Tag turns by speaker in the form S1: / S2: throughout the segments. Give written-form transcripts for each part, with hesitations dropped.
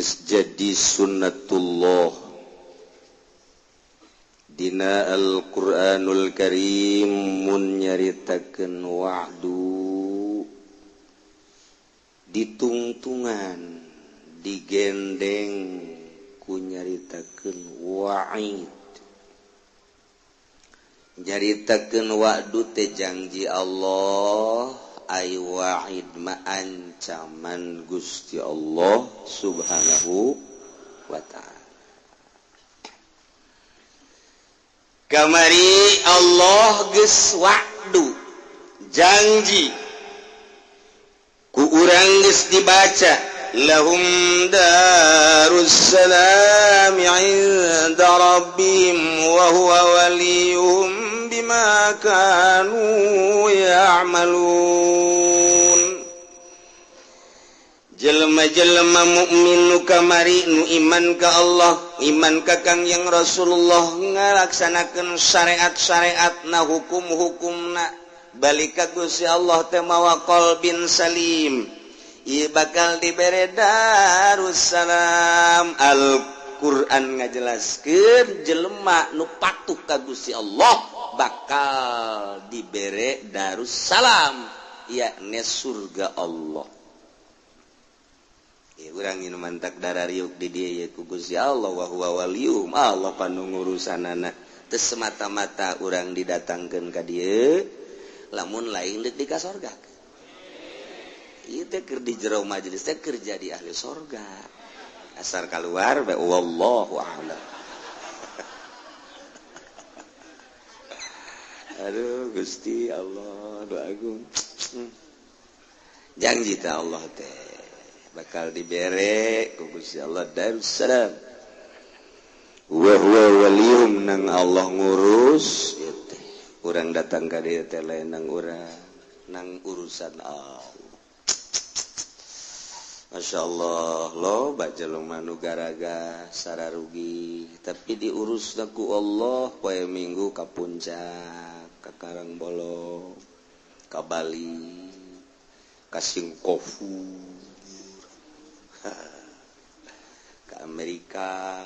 S1: Geus jadi sunnatullah dina Al-Qur'anul Karim mun nyaritakeun wa'du ditungtungan digendeng ku nyaritakeun wa'id. Nyaritakeun wa'du teh janji Allah, ay wa'id ma ancaman Gusti Allah Subhanahu wa ta'ala. Kamari Allah geus wa'du janji ku urang geus dibaca lahum darussalam 'inda rabbihim wa huwa waliyuhum bima kanu ya'malun. Jelema-jelema mukmin nu kamari nu iman ka Allah, iman ka Kangjeng Rasulullah, ngalaksanakeun syariat-syariatna, hukum-hukumna, balik ka Gusti Allah teh mawa qalbin salim. Ieu bakal dibere darussalam. Al-Qur'an ngajelaskeun jelema nu patuh ka Gusti Allah bakal dibere darussalam, yakni surga Allah. Urang nu mantak darah riuk di dieu ye ku Gusti Allah wa huwa waliyuhum, Allah panu ngurusanana. Teu semata-mata urang didatangkeun ka dieu lamun lain deuk di ka sorga. Ieu teh keur di jero majelis teh keur jadi ahli sorga. Asar keluar bae wallahu a'lam. Aduh Gusti Allah doa agung. Janji teh Allah teh bakal dibere ku Gusti Allah darussalam. Wa huwa waliyuhum, nang Allah ngurus ieu teh. Urang datang ka dieu teh lain nang urang, nang urusan Allah. Masya Allah, loba jelema nu garaga sararugi, tapi diurus ku Allah poe Minggu ka Puncak, ka Karangbolong, ka Bali, ka Singkofu, ke Amerika,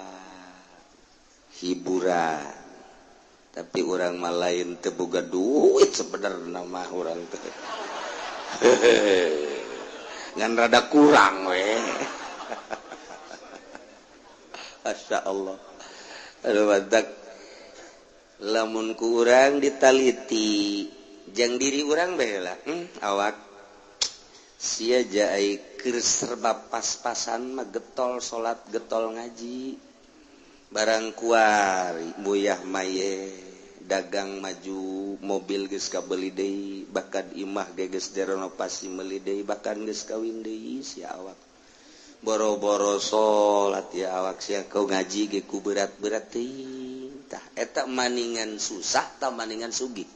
S1: hiburan. Tapi orang mah lain teu boga duit sebenarnya mah urang teh. Ngan rada kurang we. Masya Allah. Aduh mantak lamun ku urang ditaliti jang diri urang bae lah. Awak sia jaai keur serba pas-pasan mah getol salat getol ngaji barang kuari muyah maye dagang maju mobil geus kabeuli deui bahkan imah ge geus direnovasi meuli deui bahkan geus kawin deui sia awak boro-boro salat ya awak sia kau ngaji ge ku berat-berat teuing. Tah eta maningan susah tah maningan sugih.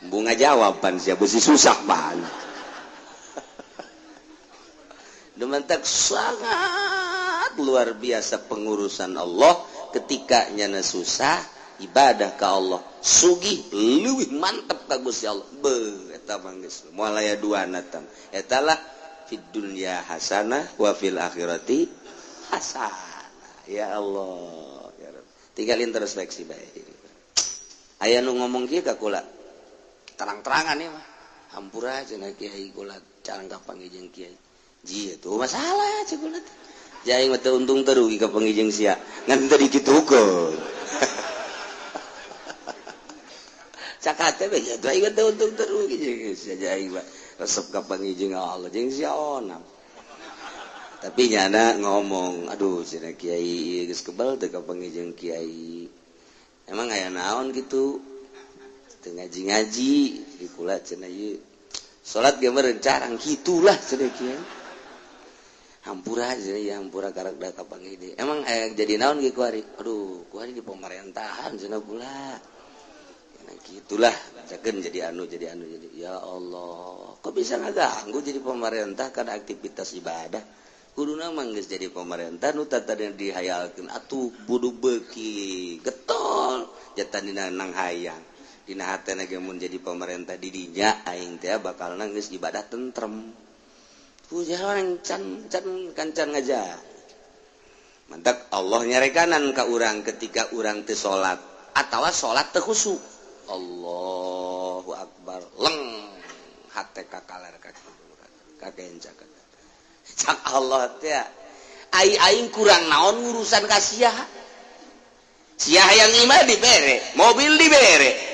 S1: Bunga jawaban sia beusi susah bahan. Demantak sangat luar biasa pengurusan Allah ketika nyana susah ibadah ka Allah sugih leuwih mantep ka Gusti Allah. Beuh eta mah geus moal aya duana tam. Eta lah fid dunya hasanah wa fil akhirati hasanah. Ya Allah ya Rabb. Tinggal introspeksi bae. Aya nu ngomong kieu ka kula terang-terangan ya mah. Hampura cenah kiai kula carang ka panggih kiai. Ji itu masalah cek kula teh. Jaing mah teu untung teu rugi ka panggih sia. Ngan teu dikitukeun. Cakate we nya aing mah teu untung teu rugi jeung sia jaing mah resep ka panggih Allah jeung sia onam. Tapi nyana ngomong, aduh cenah kiai geus kebal teu ka panggih kiai. Emang aya naon kitu? Teu ngaji-ngaji di kula cenah ieu. Salat ge meureun carang kitulah cenah kiai. Hampura cenah ya hampura karak da ka panggih deui. Emang aya jadi naon ge kuari? Aduh, kuari di pemerintahan cenah kula. Nah, gitulah cakeun jadi anu jadi anu jadi. Ya Allah, kok bisa ngaganggu jadi pemerintah karena aktivitas ibadah? Kuduna mah geus jadi pemerintah nu tadi dihayalkeun atuh budu beuki getol jatan dina nang hayang. Dina hatena ge mun jadi pemerintah di dinya aing teh bakal geus ibadah tentrem. Pujaran can can kancan ngaja. Mantak Allah nyarekanan ka urang ketika urang teu salat atawa salat teu khusyuk. Allahu akbar. Leng hate ka kaler ka kakenca. Cak Allah teh ai aing kurang naon urusan ka sia. Sia hayang imah dibere, mobil dibere.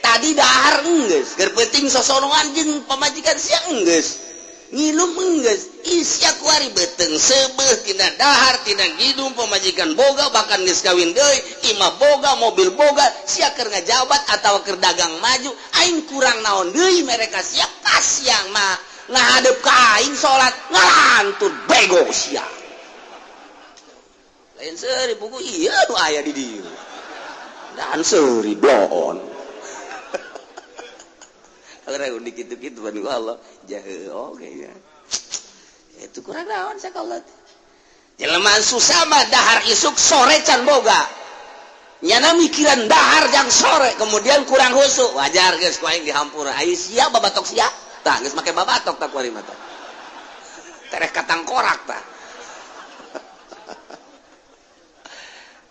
S1: Tadi dahar enggeus, keur penting sosonoan jeung pamajikan sia enggeus. Nginum enggeus, isia kuari beuteung seubeuh tina dahar tina nginum pamajikan boga bahkan geus kawin deui, imah boga, mobil boga, sia keur ngajabat atawa keur dagang maju, aing kurang naon deui mereka sia pas siang mah ngahadep ka aing salat ngalantur bego sia. Lain seuri buku ieu nu aya di dieu. Dan seuri bloon. Orang unik gitu-gitu ban Allah jahe oke ya. Itu kurang naon sakallah. Jelema susah mah dahar isuk sore can boga. Nyana mikiran dahar jang sore kemudian kurang husuk wajar geus ku aing dihampura. Ai sia babatok sia tah geus make babatok tah kuari mah tah. Tereh katangkorak tah.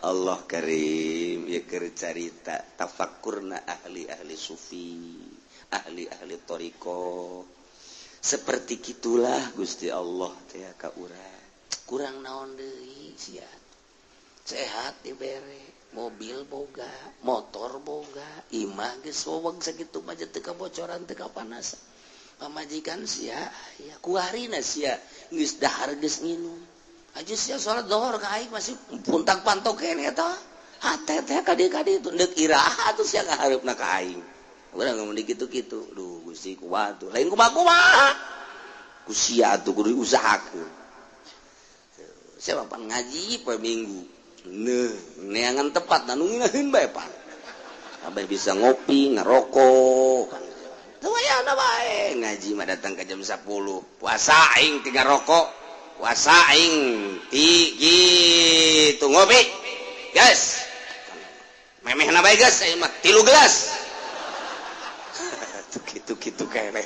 S1: Allah karim ieu keur carita tafakkurna ahli-ahli sufi, ahli-ahli thariqah. Seperti kitulah Gusti Allah teh ka urang. Kurang naon deui sia. Sehat dibere, mobil boga, motor boga, imah geus weweg sakitu mah teu kabocoran teu kapanasan. Pamajikan sia ya kuarina sia geus dahar geus nginum. Aja sia salat zuhur ka aing masih puntang pantok keneh eta. Hate teh ka dieu itu deuk iraha atuh sia ngahareupna ka aing. Urang ngomong dikitu-kitu, duh Gusti kumaha tuh, lain kumaha-kumaha. Ku sia atuh kudu diusahakeun. Siapa pan ngaji poe Minggu. Neuh, neangan tepat nu ngeunaheun bae pan. Sampai bisa ngopi, ngerokok. Teu aya bae ngaji mah datang ke jam 10. Puasa aing tiga rokok, puasa aing ti gitu ngopi. Guys. Memehna bae geus aing mah 3 gelas. Gitu-gitu kene.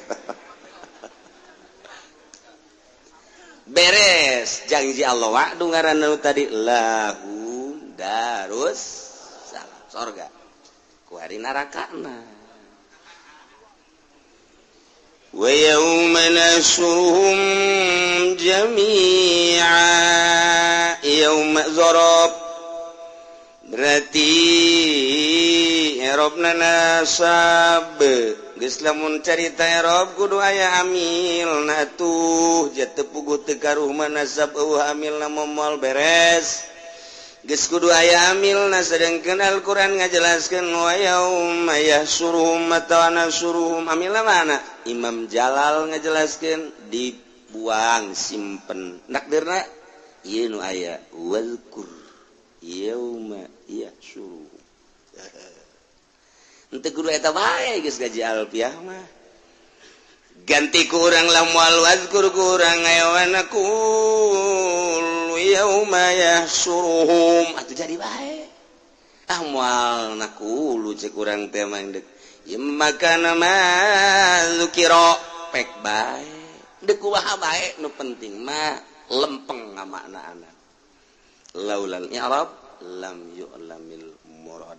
S1: Beres janji Allah wa'du ngaranna tadi lahum darus salam sorga ku hari narakana. Wa yauma nahsyuruhum jami'a yauma zarab berarti i'rabna nasab geus lamun carita i'rab kudu aya amilna tuh ja teu puguh teu karuh mah nasab eueuh amilna moal beres geus kudu aya amilna sedengkeun Al-Qur'an ngajelaskeun wa yauma yahsyuruhum atawa nahsyuruhum amilna mana Imam Jalal ngajelaskeun dibuang simpen nakdirna ieu nu aya wazkur yauma yahsyuruhum. Henteu kudu eta bae geus gaji alfiah mah. Ganti ku urang lamun wazkur ku urang ayawana kul yauma yahsyuruhum atuh jadi bae. Ah moal nakulu cek urang teh mah deuk. Ieu makana ma zukira pek bae. Deuk kumaha bae nu penting mah lempeng ngamaknaana. Laulal i'rab lam yu'lamil murad.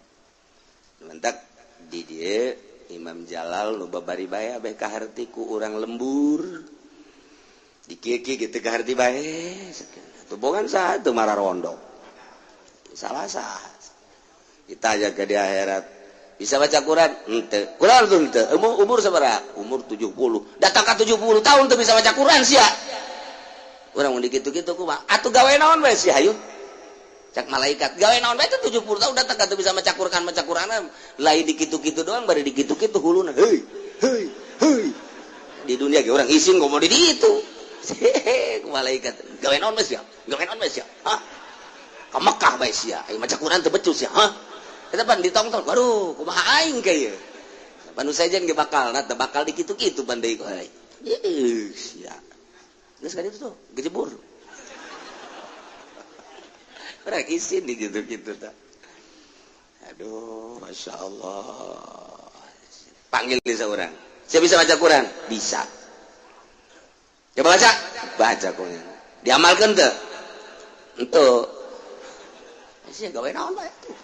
S1: Mantak di dia Imam Jalal nu babari bae abeh kaharti ku urang lembur di kieu-kieu kitu kaharti bae atuh bogan saha teu mararondo salah saha ditanya ke di akhirat bisa baca Quran henteu Quran tuh henteu umur sabaraha umur 70 datang ka 70 tahun teu bisa baca Quran sia urang mun dikitu-kitu kumaha atuh gawe naon bae sia hayu cak malaikat gawe naon bae teh 70 tahun datang ka teu bisa maca Quran maca Quran lain dikitu-kitu doang bari dikitu-kitu huluna heuy heuy heuy di dunia ge urang isin komo di ditu ku malaikat gawe naon bae sia gawe naon bae sia hah ka Mekah bae sia aing maca Quran teu becus sia hah eta pan ditongton waduh kumaha aing ka ieu panu sejen ge bakal na teu bakal dikitu-kitu pan deui ku aing ieu sia geus ka ditu tuh gejebur. Orang isin di gitu-gitu tak. Aduh, masya Allah. Panggil di seorang. Siapa bisa baca Quran? Bisa. Coba baca. Baca Quran. Diamalkan tuh. Ento. Sih gawe naon bae tuh.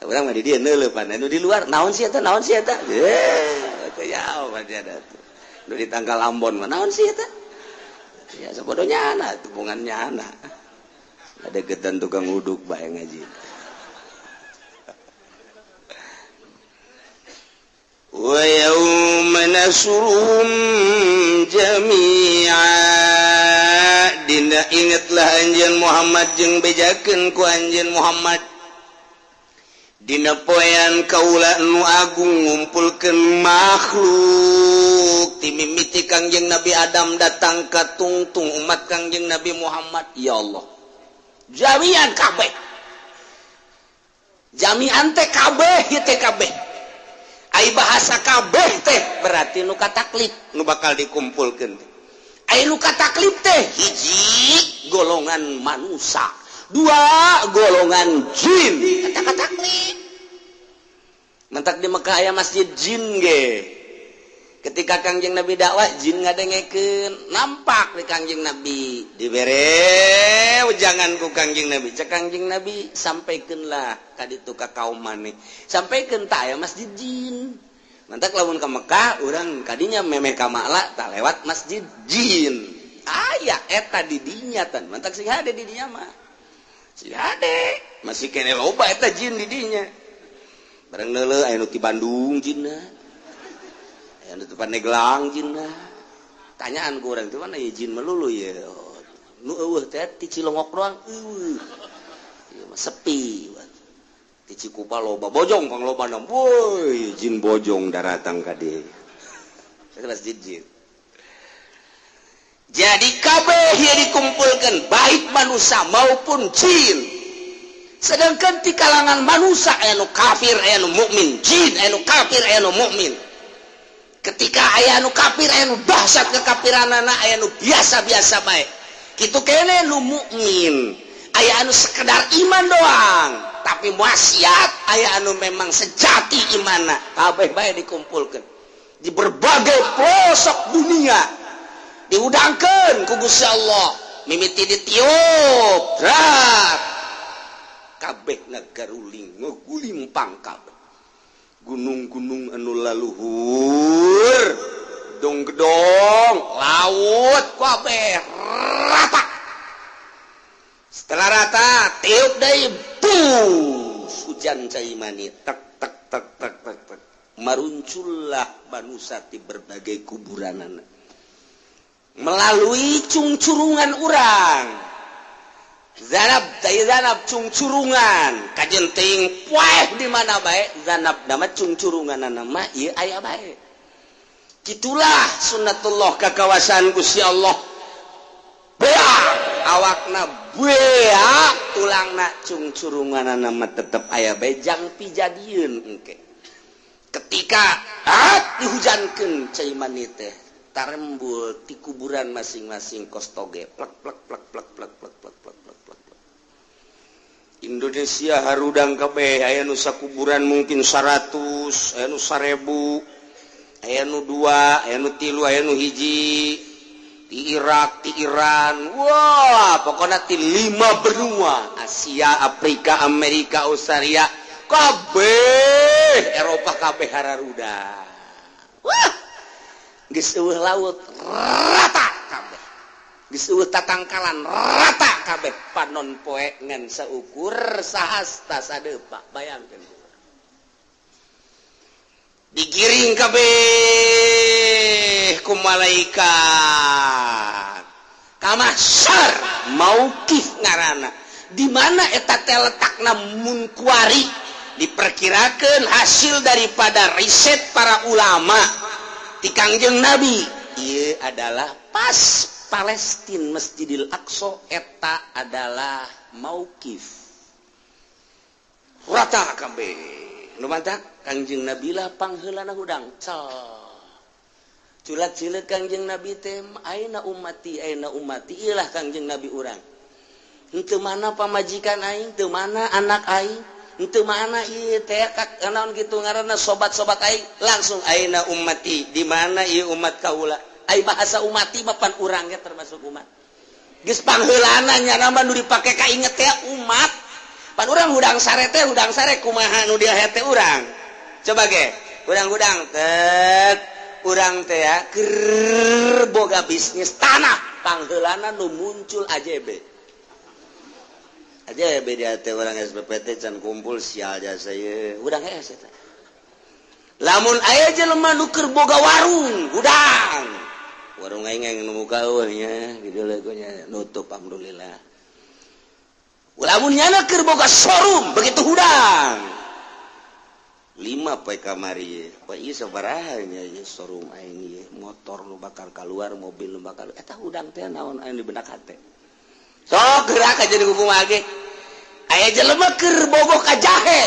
S1: Urang mah di dieu neuleupan anu di luar naon sih eta naon sih eta. Teu jauh mah dia tuh. Nu di tangkal Ambon mah naon sih eta? Ya sabodonya anak, tubungannya anak. Ada gedan tukang uduk bae ngaji. Wa yauma nasrum jami'a. Dina ingatlah anjeun Muhammad jeung bejakeun ku anjeun Muhammad. Dina poean kaula nu agung ngumpulkeun makhluk ti mimiti Kangjeng Nabi Adam datang ka tungtung umat Kangjeng Nabi Muhammad. Ya Allah, jami'an kabeh, jami'an teh kabeh ieu teh kabeh. Ai bahasa kabeh teh berarti nu kataklif nu bakal dikumpulkeun. Ai nu kataklif teh hiji golongan manusia, dua golongan jin. Kata taklif mentak di Mekah aya masjid jin ge. Ketika Kangjeng Nabi dakwah jin ngadengekeun, nampak di Kangjeng Nabi dibere ujangan ku Kangjeng Nabi. Cek Kangjeng Nabi sampaikeunlah ka ditu ka kaum maneh, sampaikeun ta aya masjid jin. Mentak lamun ka Mekah urang kadinya memeh ka Makla tak lewat masjid jin. Aya eta di dinya tan, mentak sing hade di dinya mah. Si ade masih kene loba eta jin di dinya. Bareng neuleuh aya nu ti Bandung jinna. Aya nu ti Pandeglang jinna. Tanyaan ku urang teh mana ieu jin melulu ye. Nu eueuh teh ti Cilongok doang eueuh. Ieu mah sepi. Ti Cikupa loba bojong pang loba na. Woi, jin bojong daratang ka dieu. Eta masjid jin. Jadi kabeh yang dikumpulkan baik manusia maupun jin. Sedangkan di kalangan manusia aya nu kafir aya nu mukmin, jin aya nu kafir aya nu mukmin. Ketika aya nu kafir aya nu dahsyat kekafiranana, aya nu biasa-biasa bae. Kitu kene nu mukmin, aya anu sekedar iman doang, tapi maksiat, aya anu memang sejati imanna. Kabeh bae dikumpulkan di berbagai pelosok dunia. Diudangkeun ku Gusti Allah, mimiti ditiup rat kabeh nagaruling ngegulimpang kabeh gunung-gunung anu laluhur dong-gedong laut kabeh rata. Setelah rata tiup deui bus hujan cai mani tek tek tek tek tek tek maruncullah manusia di berbagai kuburanana melalui cungcurungan urang. Zanab dari zanab cungcurungan kajenting poeh di mana bae zanab nama cungcurungan nama ieu aya bae. Kitulah sunnatullah ka kawasan Gusti Allah. Beak awakna beak tulangna cungcurungan nama tetep aya bae jang pijadieun engke. Ketika dihujankeun cai mani teh tarembul di kuburan masing-masing kos toge plek plek plek plek plek plek plek plek plek plek. Indonesia harudang kabeh aya nu sakuburan mungkin 100, aya nu 1000, aya nu 2, aya nu 3, aya nu 1. Di Irak, di Iran, wah pokoknya di 5 benua, Asia, Afrika, Amerika, Australia, kabeh Eropa kabeh hararudang. Wah, geus eueuh laut rata kabeh, geus eueuh tatangkalan rata kabeh, panon poe ngan saukur sahasta sadepa. Bayangkeun digiring kabeh ku malaikat ka mahsyar mauqif ngaranna. Di mana eta teh letakna mun kuari diperkirakan hasil daripada riset para ulama di Kangjeng Nabi ieu adalah pas Palestina Masjidil Aqsa eta adalah mauqif rata kabeh. Nu mantak Kangjeng Nabi lah pangheulana hudang cal culat-cilet Kangjeng Nabi teh aina ummati aina ummati ilah Kangjeng Nabi urang henteu mana pamajikan aing, teu mana anak aing, Henteu mana ieu teh naon kitu ngaranna sobat-sobat aing langsung aina ummati di mana ieu umat kaula. Ai bahasa umati mah pan urang ge termasuk umat. Geus pangheulana nya mah nu dipake ka inget teh umat. Pan urang hudang sare teh hudang sare kumaha nu dia hete urang. Coba ge hudang-hudang tet urang teh ya keur boga bisnis tanah pangheulana nu muncul AJB. Aja beda teh orang SPPT can kumpul sial jasa ye hudang hees eta. Lamun aya jelema nu keur boga warung hudang. Warung aing yang nu muka eueuh nya gitu leuh nya nutup alhamdulillah. Lamun nyana keur boga showroom begitu hudang. 5 poe kamari ye. Poe ieu sabaraha nya ieu showroom aing ieu motor nu bakal keluar mobil nu bakal eta hudang teh naon anu di benak hate. Sok gerak aja di kumaha ge. Aya jelema keur bogoh ka jahe.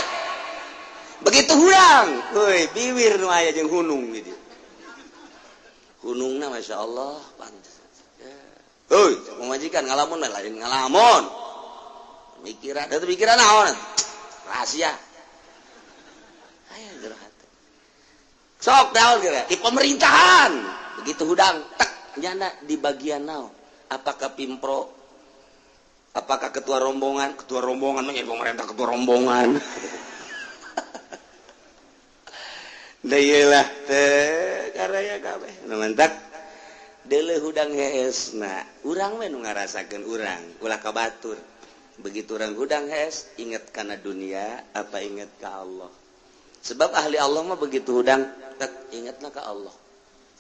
S1: Begitu hudang, heuy biwir nu aya jeung hunung gitu. Hunungna Masya Allah pantes. Heuy, pamajikan ngalamun lain ngalamun. Mikiran, da pikiran naon? Rahasia. Aya jero hate. Sok daun geura di pemerintahan. Begitu hudang, tek nyana di bagian naon? Apakah pimpro? Apakah ketua rombongan? Ketua rombongan mah pemerintah ketua rombongan. Da ieu lah teh karaya kabeh. Nu mantak deuleuh hudang heesna. Urang we nu ngarasakeun urang, ulah ka batur. Begitu urang hudang hees, inget kana dunia apa inget ka Allah. Sebab ahli Allah mah begitu hudang tek ingetna ka Allah.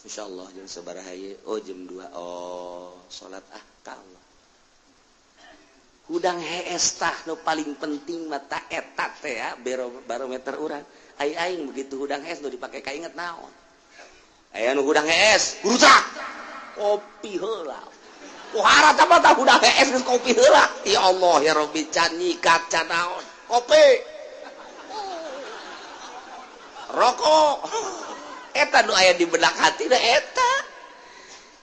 S1: Insyaallah jam sabaraha ieu? Oh jam 2. Oh, salat ah ka Allah. Hudang hees tah nu paling penting mata eta teh ya barometer urang. Ai aing begitu hudang hees nu dipake kainget naon. Aya nu hudang hees rusak kopi heula. Pohara tah mah hudang hees geus kopi heula. Ya Allah ya Rabbi can nyikat can naon. Kopi. Rokok. Eta nu aya di benak hati da eta.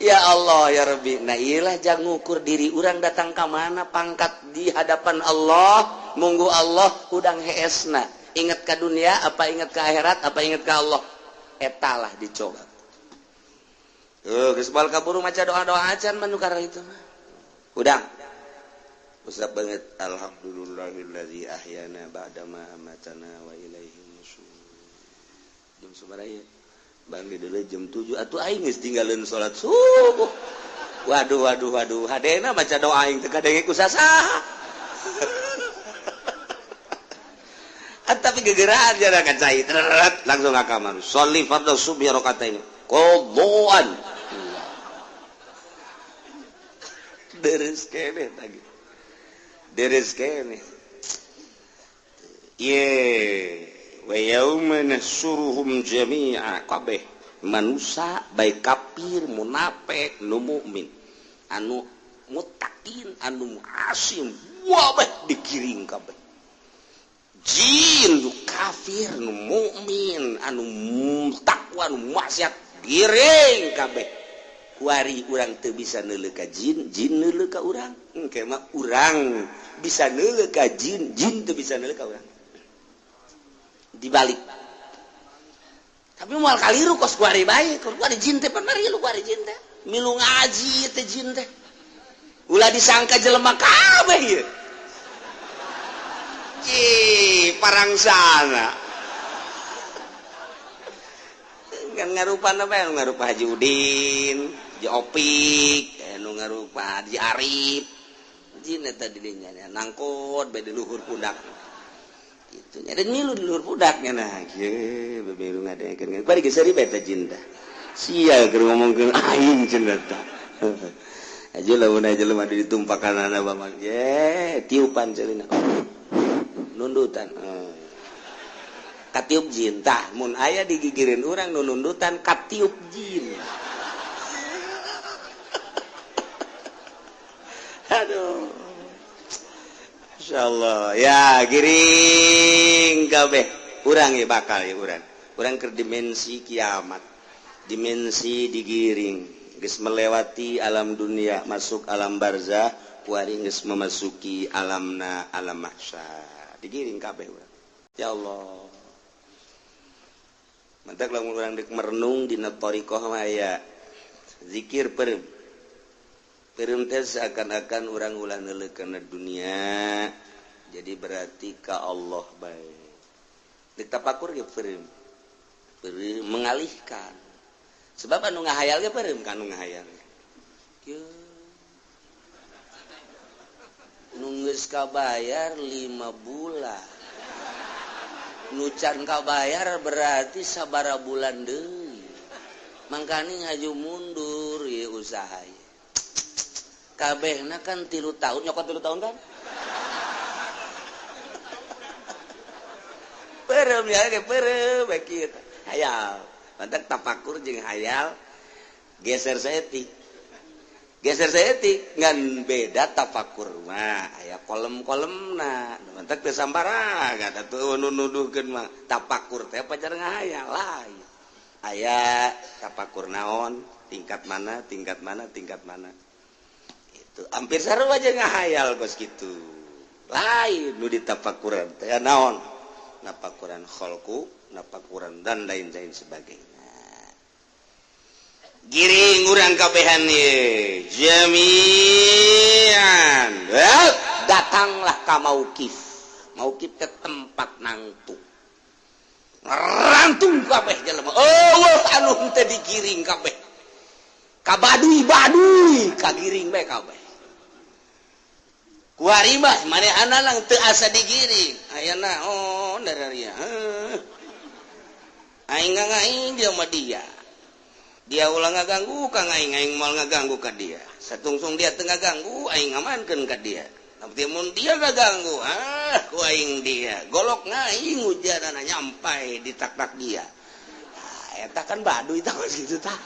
S1: Ya Allah ya Rabbi. Nah iyalah jangan ngukur diri urang datang ka mana pangkat di hadapan Allah, munggu Allah hudang heesna. Ingat ka dunia apa ingat ka akhirat apa ingat ka Allah. Etalah dicoba. Geus bal kaburu maca doa-doa acan manukar itu mah. Hudang. Usap banget alhamdulillahillazi ahyana ba'da ma amatana wa ilaihi nusyur. Jam sabaraha ieu? Bang di deuleu jam 7 atuh aing geus tinggalin salat subuh. Waduh waduh waduh, hadena maca doa aing teu kadenge ku sasaha. Tapi gegeraan jara ka cai langsung ka kamar. Sholli fardhu subhi rakaatain. Qadhaan. Deres keneh tadi. Deres keneh. Ye wa yauma nahsyuruhum jami'a kabeh manusa baik kafir munafik nu mukmin anu muttaqin anu asim wabeh digiring kabeh jin nu kafir nu mukmin anu takwa nu maksiat giring kabeh kuari urang teu bisa neuleuh ka jin jin neuleuh ka urang engke mah urang bisa neuleuh ka jin jin teu bisa neuleuh ka urang dibalik tapi moal kaliru kos kuari bae kuari jin teh pan marilu kuari jin teh milu ngaji teh jin teh ulah disangka jelema kabeh ieu cih parangsana kan ngarupa apa nu ngarupa Haji Udin Haji Opik nu ngarupa Haji Arif jin eta di dinya nangkot bae di luhur pundak gitu nya dan milu di luhur pundaknya nah kieu bemilu ngadengekeun bari geus seuri bae teh jin teh sia keur ngomongkeun aing cenah tah aja lamun aja jelema ditumpakanana bamang ye tiupan ceulina nundutan katiup jin tah mun aya digigireun urang nu nundutan katiup jin. Aduh insyaallah ya giring kabeh urang ya bakal ya urang urang ke dimensi kiamat dimensi digiring geus melewati alam dunia masuk alam barzah kuari geus memasuki alamna alam mahsyar digiring kabeh urang. Ya Allah. Mantak lamun urang deuk merenung dina thariqah mah aya zikir peureum. Peureum teh seakan-akan urang ulah neuleuh kana dunia. Jadi berarti ka Allah bae. Deuk tapakur ge peureum. Peureum mengalihkan. Sebab anu ngahayal ge peureum ka anu ngahayal. Kieu. Nu geus kabayar 5 bulan. Nu can kabayar berarti sabara bulan deui. Mangkani ngaju mundur ieu usaha ieu. Kabehna kan 3 tahun, nyokot 3 tahun kan? Peureum ya ge peureum bae kieu. Hayal. Mantak tafakur jeung hayal geser saeutik. Geser saeutik ngan beda tafakur mah aya kolem-kolemna. Mantak teu sambarangan atuh nu nuduhkeun mah tafakur teh pacar ngahayal lain. Aya tafakur naon, tingkat mana, tingkat mana, tingkat mana. Itu hampir sarua aja ngahayal kos kitu. Lain nu ditafakuran teh naon? Napakuran kholku, napakuran dan lain-lain sebagainya. Giring urang kabehan ye jami'an. Datanglah ka mauqif. Mauqif ke tempat nangtung. Rantung kabeh jelema. Eueuh anu henteu digiring kabeh. Ka baduy-baduy kagiring bae kabeh. Kuari mah manehana lang teu asa digiring. Aya naon dararia. Aing ngaing dia mah dia. Dia ulah ngaganggu ka aing, aing moal ngaganggu ka dia. Satungsung dia teu ngaganggu, aing ngamankeun ka dia. Tapi mun dia ngaganggu, ah ku aing dia. Golok ngaing ujanana nyampai di tak-tak dia. Nah, eta kan baduy tah kitu tah.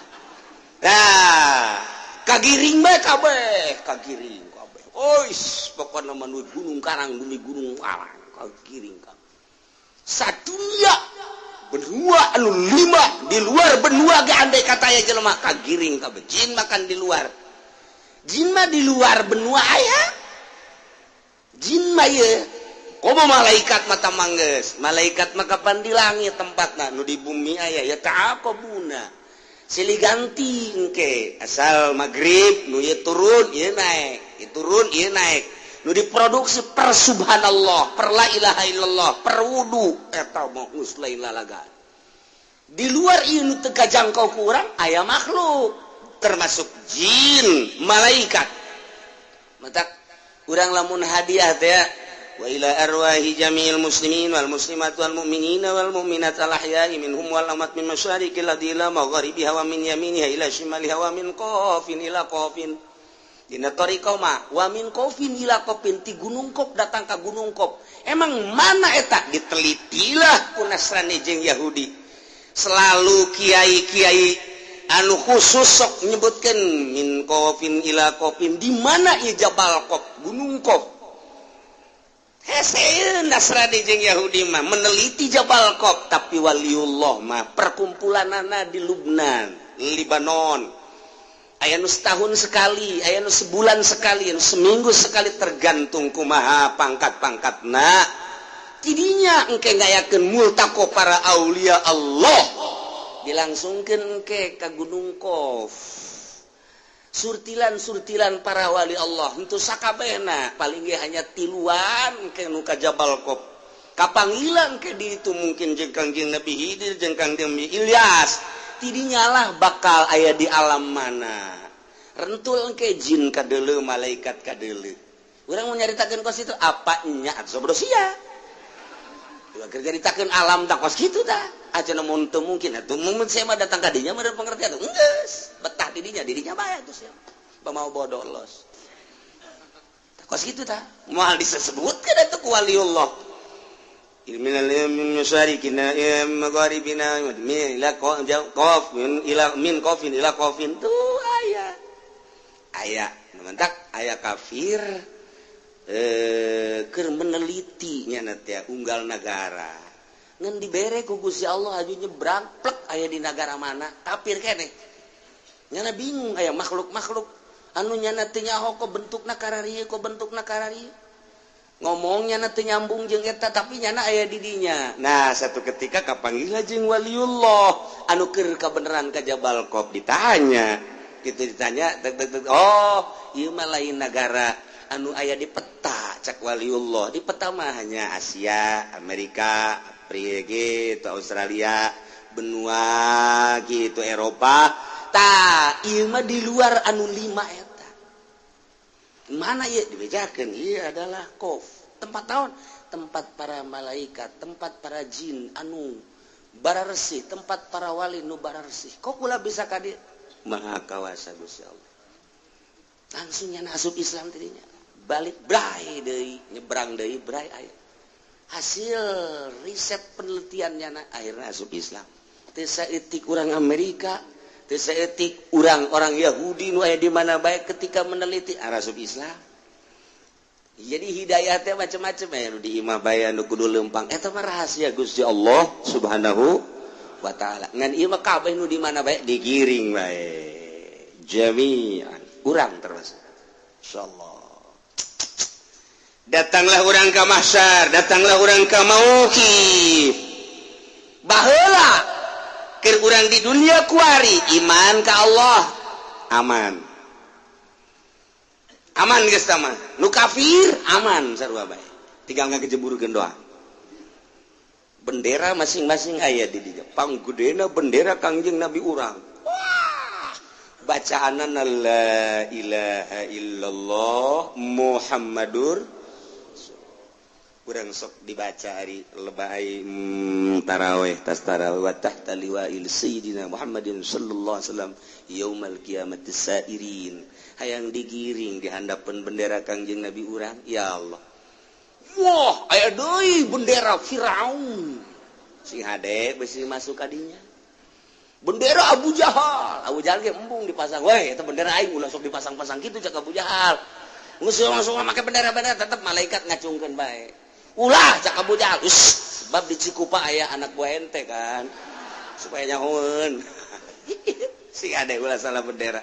S1: Nah, kagiring bae kabeh, kagiring kabeh. Ois, pokona mah nu Gunung Karang, nu Gunung Karang, kagiring kabeh. Sadunya benua anu 5 di luar benua ge andai kata aya jelema kagiring kabeh. Jin makan di luar. Jin mah di luar benua aya. Jin mah ye komo malaikat mata manggeus. Malaikat mah kapan di langit tempatna, nu di bumi aya ya ta'aqabuna. Silih ganti engke asal magrib nu ieu turun ieu naek, ieu turun ieu naek. Nu diproduksi per subhanallah, per la ilaha illallah, per wudu eta mah geus lain lalaga. Di luar ieu nu teu kajangkau ku urang aya makhluk termasuk jin, malaikat. Matak urang lamun hadiah teh wa ila arwahi jami'il muslimin wal muslimat wal mu'minina wal mu'minat al ahya'i minhum wal amwat min masyariqil ardi ila magharibiha wa min yaminiha ila shimaliha wa min qafin ila qafin. Dina thariqah mah wa min qafin ila qafin, ti Gunung Qaf datang ka Gunung Qaf. Emang mana eta ditelitilah ku Nasrani jeung Yahudi. Selalu kiai-kiai anu khusus sok nyebutkeun min qafin ila qafin, di mana ieu Jabal Qaf, Gunung Qaf. Hese Nasrani jeung Yahudi mah meneliti Jabal Qaf, tapi waliullah mah perkumpulanana di Lubnan, Libanon. Aya nu setahun sekali, aya nu sebulan sekali, anu seminggu sekali, tergantung kumaha pangkat-pangkatna. Tidinya engke ngayakeun multaqo para aulia Allah. Dilangsungkeun engke ka Gunung Qaf. Surtilan-surtilan para wali Allah henteu sakabehna, paling ge hanya tiluan engke nu ka Jabal Qaf. Kapanggilan ke di itu mungkin jeung Kangjeng Nabi Khidir jeung Kangjeng Nabi Ilyas. Tidinya lah bakal aya di alam mana. Rentul ke jin kadeuleu, malaikat kadeuleu. Urang mau nyaritakeun kos itu apa nya atuh bodoh sia. Keur nyaritakeun alam tak kos kitu tah. Aja mun teu mungkin atuh mun saya mah datang ka dinya meureun pengertian geus betah di dinya, di dinya bae atuh sia. Pamau bodoh los. Kos kitu tah. Moal disebutkeun atuh ku waliullah. Min masyariqina magharibina min ila qaf min ila min qafin ila qafin tuh aya. Aya mantak aya kafir keur meneliti nya teh unggal nagara. Ngan dibere ku Gusti Allah aju nyebrang plek aya di nagara mana kafir keneh. Nyana bingung aya makhluk-makhluk anu nyana teu nyaho ko bentukna kararieu ko bentukna kararieu. Ngomongnya na teu nyambung jeung eta tapi nyana aya di dinya. Nah, satu ketika kapanggih jeung waliullah anu keur kabeneran ka Jabal Qaf ditanya. Gitu ditanya, tek, tek, tek, oh, ieu mah lain nagara anu aya di peta cak waliullah. Di peta mah hanya Asia, Amerika, Afrika gitu, Australia, benua gitu, Eropa. Tah, ieu mah di luar anu lima eta. Mana ieu dibejakeun? Ieu adalah Qaf. Tempat naon? Tempat para malaikat, tempat para jin anu bararesih, tempat para wali nu bararesih. Kok kula bisa ka dieu? Maha kawasa Gusti Allah. Langsung nya asup Islam tadinya. Balik bray deui, nyebrang deui bray aya. Hasil riset penelitiannya akhirnya asup Islam. Teu saeutik urang Amerika, teu saeutik urang-orang Yahudi nu aya di mana bae ketika meneliti asup Islam. Jadi hidayah teh macam-macam ya nu di imah bae nu kudu leumpang. Eta mah rahasia Gusti Allah Subhanahu wa taala. Ngan ieu mah kabeh nu di mana bae digiring bae. Jami'an urang termasuk. Insyaallah. Datanglah urang ka mahsyar, datanglah urang ka mauqif. Baheula keur urang di dunia kuari iman ka Allah aman. Aman geus tah mah. Nu kafir aman sarua bae. Tinggal ngagejeburkeun doa. Bendera masing-masing aya di dinya. Panggedena bendera Kangjeng Nabi urang. Wah, bacaanana la ilaha illallah Muhammadur urang sok dibaca ari lebay taraweh tas taraweh wa tahta liwa'il sayyidina Muhammadin sallallahu alaihi wasallam yaumal qiyamati sairin hayang digiring di handapeun bendera Kangjeng Nabi urang ya Allah. Wah, aya deui bendera Firaun sing hade besi masuk kadinya. Bendera Abu Jahal, Abu Jahal ge embung dipasang we eta bendera aing ulah sok dipasang-pasang kitu cak Abu Jahal. Geus langsung make bendera-bendera tetep malaikat ngacungkeun bae. Ulah cak Abu Jahal, uss, sebab di Cikupa aya anak buah ente kan supaya nyahoeun. Sing hade ulah salah bendera.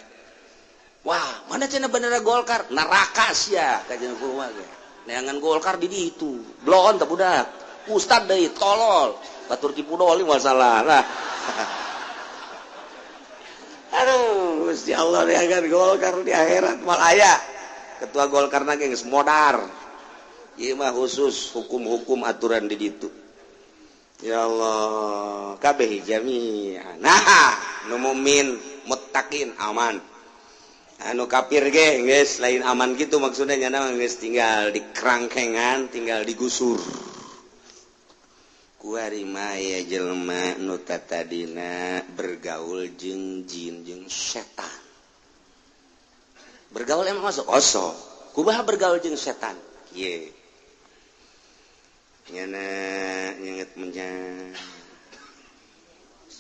S1: Wah, mana cenah bendera Golkar? Neraka sia kajian kumaha ge. Neangan Golkar di ditu. Blon teh budak. Ustad deui tolol. Batur tipu doli masalah lah. Aduh, Gusti Allah neangan Golkar di akhirat mal aya. Ketua Golkar na geus modar. Ieu mah khusus hukum-hukum aturan di ditu. Ya Allah, kabeh jami'an. Nah, nu mukmin muttaqin aman. Anu kafir ge geus lain aman gitu maksudnya nyana geus tinggal di kerangkengan, tinggal digusur. Kuari mah aya jelema nu tatadina bergaul jeung jin jeung setan. Bergaul emang masuk osok. Kumaha bergaul jeung setan? Kieu. Nyana nyenget menyan.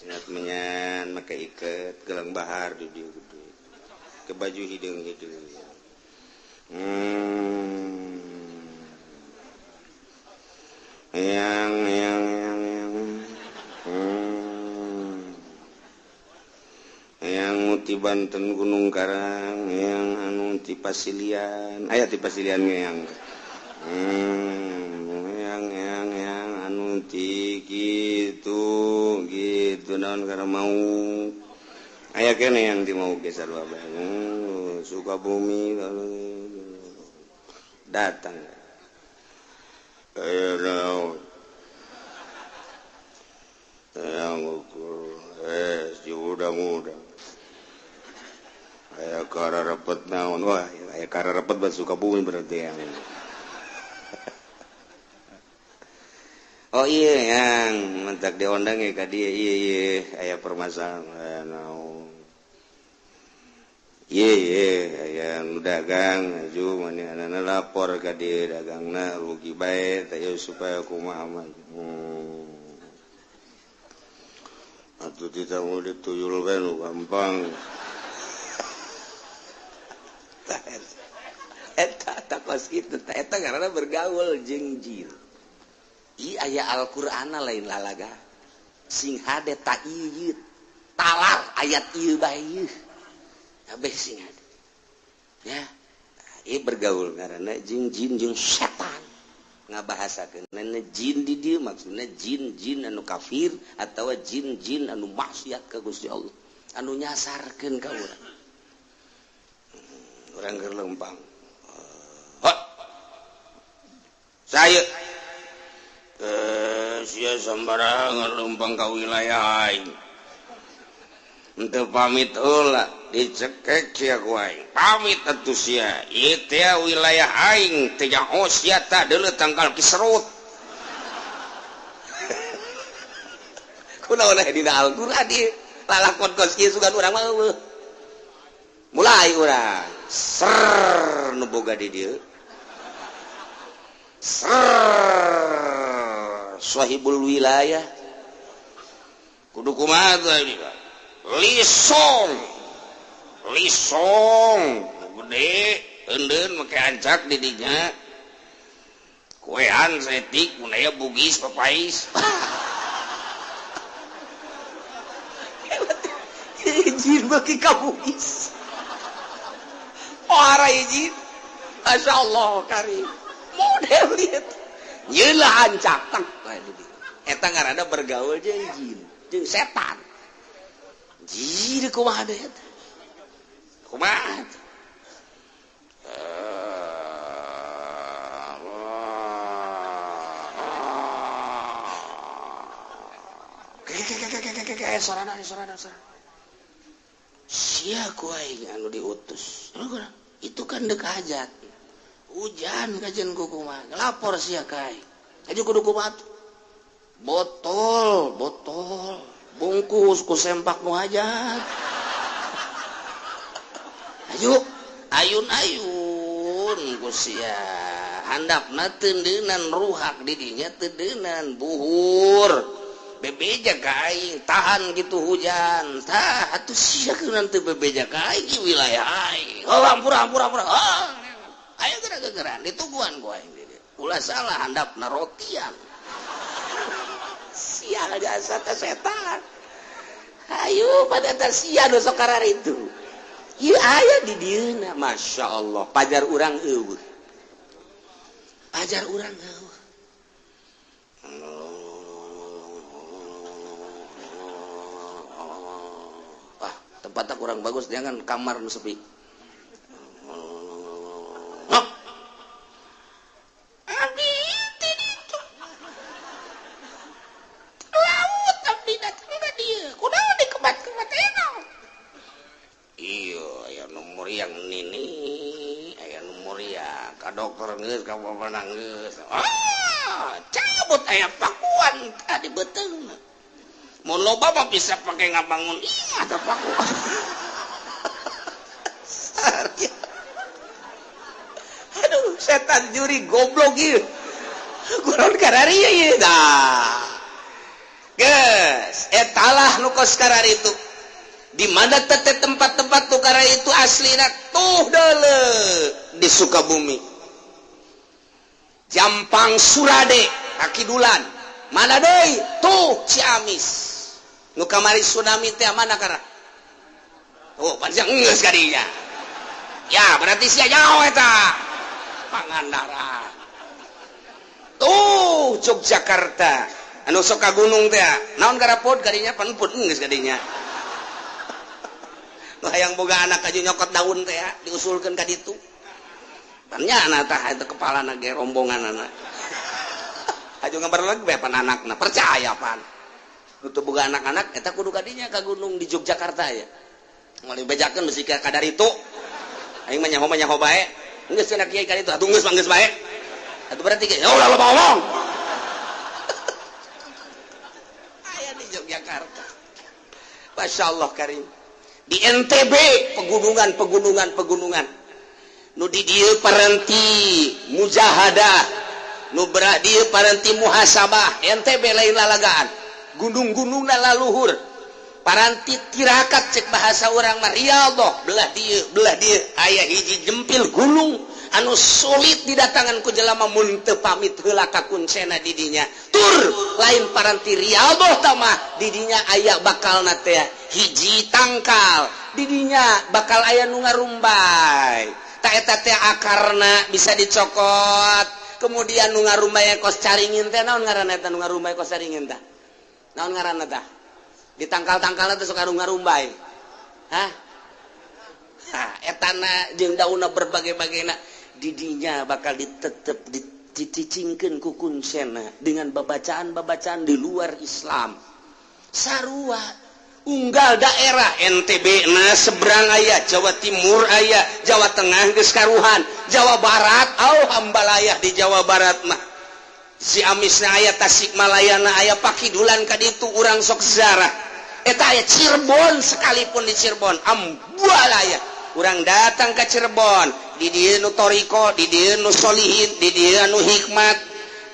S1: Nyenget menyan make iket gelang bahar di dieu gede. Ke baju hideung-hideung. Yang yang yang yang. Yang ti Banten Gunung Karang, yang anu ti Pasilian, aya ti Pasilian yang. Yang anu ti gitu gitu naon karena mau aya kene yang di mau geser bae. Sukabumi datang. Naon yang ukur si udang-udang aya kararepet naon wah aya kararepet bat Sukabumi berarti yang oh iya yang mentak diondang ya ka dieu iya iya aya permasalahan naon iya iya aya nu dagang aju manehna lapor ka dieu dagangna rugi bae teh supaya kumaha mah atuh tidak mau dituyul bae nu gampang. Eta takos kitu eta karena bergaul jeung jin. Ieu aya Al-Qur'ana lain lalaga. Sing hade ta ieu talar ayat ieu bae ieu. Kabeh sing hade. Ya, ieu bergaul karena jeung jin jeung setan. Ngabahasakeun jin di dieu maksudna jin-jin anu kafir atawa jin-jin anu maksiat ka Gusti Allah anu nyasarkeun ka urang. Urang keur lempang. Saya sia sembarangan lempang ka wilayah aing. Henteu pamit heula dicekek sia ku aing. Pamit atuh sia. Ieu teh wilayah aing teh nyaho sia tah deuleu tangkal kiserut. Kunaon aya dina Al-Qur'an ieu? Lalakon kos kieu sugan urang mah eueuh. Mulai urang ser nu boga di dieu. Ser sahibul wilayah. Kudu kumaha teh ini? Lisong. Lisong gede eundeun make ancak di dinya. Kuean setik mun aya bugis papais. Izin bagi ka bugis. Ora izin. Masya Allah karim. Model lihat. Nyelah ancak tang. Eta ngaranna bergaul jeung jin, jeung setan. Jin kumaha deui eta? Kumaha? Sorana sorana sorana. Sia ku aing anu diutus. Itu kan dek hajat. Hujan kajian ku kumaha. Lapor sia ka aing. Aja kudu kumaha. Botol, botol. Bungkus ku sempak nu hajat. Ayo, ayun-ayun ku sia. Handapna teundeunan ruhak di dinya teundeunan buhur. Bebeja ka aing tahan gitu hujan. Tah atuh sia kunaon teu bebeja ka aing di wilayah aing. Oh ampura ampura ampura. Oh, ayo geura-geuraan ditungguan ku aing di dieu. Ulah salah handapna rotian. Sia jasa teh setan. Ayo pada eta sia nu sok kararitu. Ieu aya di dieuna Masya Allah pajar urang eueuh. Pajar urang eueuh. Ah, tempatnya kurang bagus, jangan kamar nu sepi. Abdi teh ditu. Laut abdi datang ka dieu. Kunaon dikebat-kebat enak. Iya, aya nu muriang nini, aya nu muriang ka dokter geus, ka bapak geus. Ah, cabut aya pakuan tadi beuteungna. Mun loba mah bisa pake ngabangun imah teh pakuan. Aduh, setan juri goblok ieu. Kunaon kararieu ieu tah. Geus, etalah nu kos kararitu. Di mana teh tempat-tempat nu kararitu aslina tuh deuleu di Sukabumi. Jampang Surade, Kakidulan. Mana deui? Tuh Ciamis. Nu kamari tsunami teh mana kara? Oh, panjang geus ka dinya. Ya, berarti sia jauh eta. Pangandaran. Tuh Yogyakarta. Anu sok ka gunung teh. Naon garapod ka dinya? Panpun geus ka dinya. Nu hayang boga anak aja nyokot daun teh diusulkeun ka ditu. Pan nya anak tah eta kepalana ge rombonganana. Aju ngabar lagi bae pan anakna percaya pan. Nu teu boga anak-anak eta kudu ka dinya ka gunung di Yogyakarta ya. Moal dibejakeun bisi ka kadar itu. Aing mah nyaho bae. Geus cenah kiai ka ditu atuh geus mah geus bae. Atuh berarti ge ulah loba ngomong. Aya di Yogyakarta. Masyaallah karim. Di NTB pegunungan pegunungan pegunungan. Nu di dieu parenti mujahadah, nu berak dieu parenti muhasabah. NTB lain lalagaan. Gunung-gunungna laluhur. Paranti tirakat cek bahasa urang mah riyadhah, belah dieu aya hiji jempil gunung anu sulit didatangan ku jelema mun teu pamit heula ka kuncena di dinya. Tur lain paranti riyadhah tamah di dinya aya bakalna teh hiji tangkal, di dinya bakal aya nu ngarumbay. Ta eta teh akarna bisa dicokot, Kemudian nu ngarumbay kos caringin teh, naon ngaranna eta nu ngarumbay kos caringin tah? Naon ngaranna tah? Di tangkal-tangkalna teh sok ngarumbay. Hah? Ha, etana jeung daunna berbagai-bagaina didinya bakal ditetep dicicingkeun ku kunsena dengan babacaan-babacaan di luar Islam. Sarua unggal daerah, NTB na seberang aya, Jawa Timur aya, Jawa Tengah geus karuhan, Jawa Barat au hambalayah. Di Jawa Barat mah si Amisna aya, Tasikmalayana aya, Pakidulan ka ditu urang sok ziarah eta aya. Cirebon sekalipun, di Cirebon ambalaya. Urang datang ke Cirebon, di dieu nu toriko, di dieu nu solihin, di dieu anu hikmat,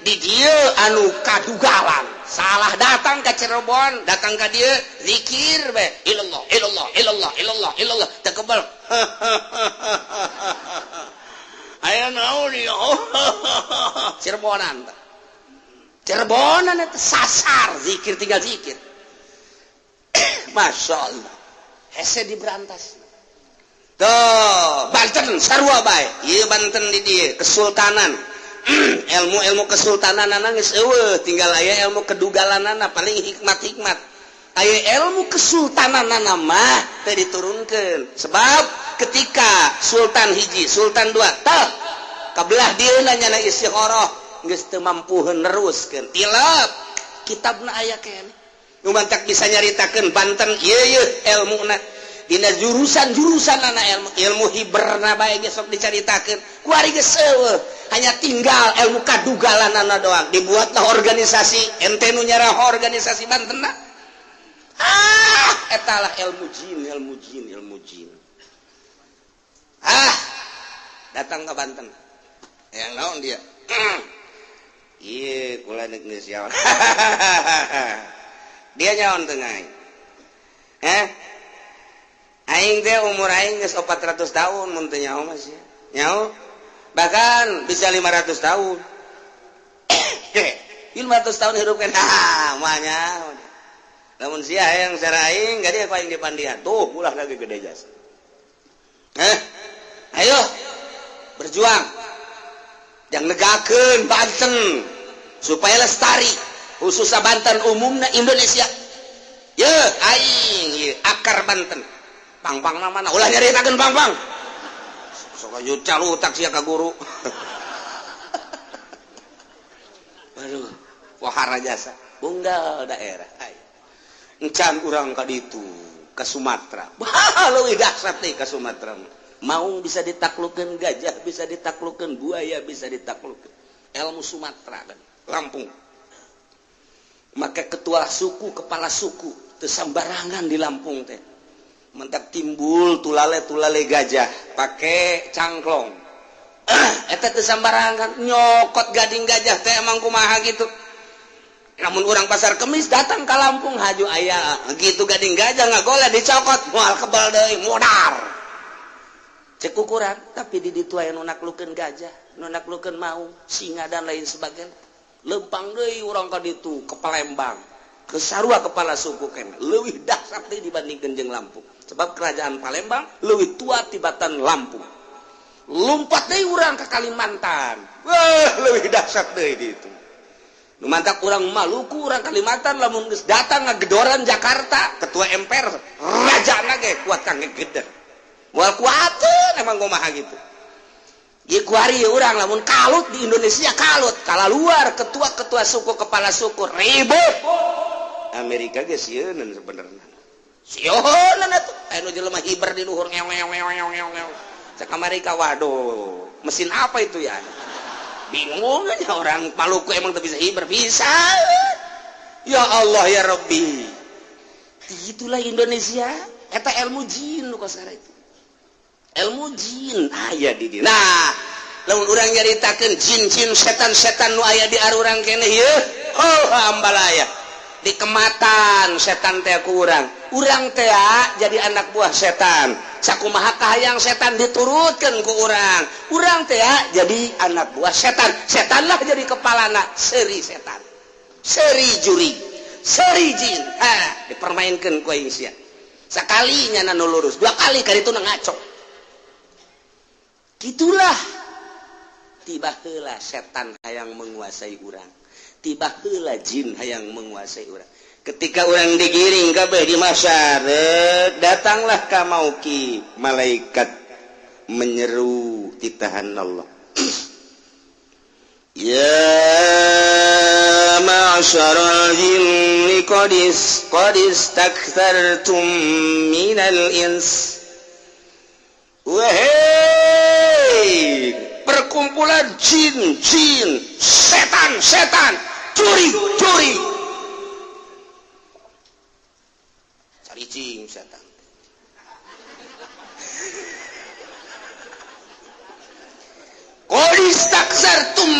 S1: di dieu anu kadugalan. Salah datang ke Cirebon, datang ke dia zikir be ilallah ilallah ilallah ilallah ilallah, teu kebal. Aya naon ieu? Cirebonan, Cirebonan itu sasar zikir, tinggal zikir. Masya Allah, hese diberantas tuh. Banten sarua bae ieu. Banten di dieu kesultanan, ilmu-ilmu kesultanan geus eueuh, tinggal aya ilmu kedugalanana, paling hikmat-hikmat aya. Ilmu kesultanan mah teu diturunkeun, sebab ketika sultan hiji, sultan dua tah kabelah dieuna nyana istikharah, geus teu mampu neruskeun, tilap kitabna aya keneh. Nu mantak bisa nyaritakeun Banten ieu ieu ilmuna dina jurusan-jurusan anak ilmu ilmu hiberna bae ge sok dicaritakeun. Kuari geus eueuh, hanya tinggal ilmu kadugalan doang. Dibuatlah organisasi, ente nu nyarah organisasi Banten. Ah, etalah ilmu jin, ilmu jin, ilmu jin. Ah, datang ke Banten yang naon dia? Iya, kula geus dia nyaon tengah eh aing teh umur aing geus 400 tahun, mun teu nyaho mah sia nyaho, bahkan bisa 500 tahun, 500 tahun hidup kan. Ah, mah nyaho. Lamun sia hayang secara aing gade ku aing dipandian tuh, ulah lagi gede jasa. Eh, ayo berjuang yang negakeun Banten supaya lestari, khususnya Banten, umumnya Indonesia. Ye aing ye akar Banten pang-pang mana ulah nyaritakeun pang-pang, sok aju calutak sia ka guru. Aduh, wahara jasa unggal daerah. Ayo encan urang ka ditu ke Sumatera. Bah, leuwih dahsyat nih ke Sumatera. Maung bisa ditaklukkan, gajah bisa ditaklukkan, buaya bisa ditaklukkan. Ilmu Sumatera kan Lampung. Maka ketua suku, kepala suku teu sambarangan di Lampung teh. Mentak timbul tulale tulale gajah pakai cangklong, eta teu sambarangan nyokot gading gajah teh emang kumaha gitu. Namun orang Pasar Kemis datang ke Lampung, haju aya gitu gading gajah ngagoleh dicokot, moal kebal deui, modar cek ukuran. Tapi di ditu aya nu naklukeun gajah, nu naklukeun maung, singa, dan lain sebagainya. Lempang deui urang ka ditu ke Palembang, ke sarua kepala suku keneh leuwih dahsyat deui dibandingkeun jeung Lampung, sebab kerajaan Palembang leuwih tua tibatan Lampung. Lompat deui urang ke Kalimantan, wah, leuwih dahsyat deui di itu. Nu mantak urang Maluku, urang Kalimantan lamun geus datang ngagedoran Jakarta, ketua MPR raja ge kuat kang ngegeder, moal kuateun emang kumaha gitu. Ieu kuari urang lamun kalut di Indonesia, kalut kala luar, ketua-ketua suku, kepala suku ribut. Amerika ge sieuneun sebenarnya, sieuneun atuh aya nu jelema hiber di luhur, ngew ngew ngew ngew ngew ngew. Cek Amerika, waduh, mesin apa itu ya? Bingung aja orang Maluku, emang tuh bisa hiber, bisa. Ya Allah ya Rabbi, itulah Indonesia. Eta ilmu jin nu kosara itu, ilmu jin aya di dieu. Nah, lamun urang nyaritakeun jin-jin, setan-setan nu aya di arurang keneh ieu, oh, ambalaya. Di kematan setan teh ku urang, urang teh jadi anak buah setan. Sakumaha kahayang setan diturutkeun ku urang, urang teh jadi anak buah setan. Setanlah jadi kepalana. Seri setan, seri juri, seri jin. Ha, dipermainkan ku aing sia. Sekali nyana nu lurus, dua kali kali itu ngaco. Gitulah. Tiba heula setan hayang menguasai urang, tiba heula jin hayang menguasai urang. Ketika urang digiring kabeh di mahsyar, datanglah ka mauqif malaikat menyeru titahan Allah. Ya ma'syaral jinni qad istakthartum minal ins. Wahai perkumpulan jin-jin, setan-setan, curi-curi. Cari cing setan. Qad istakthartum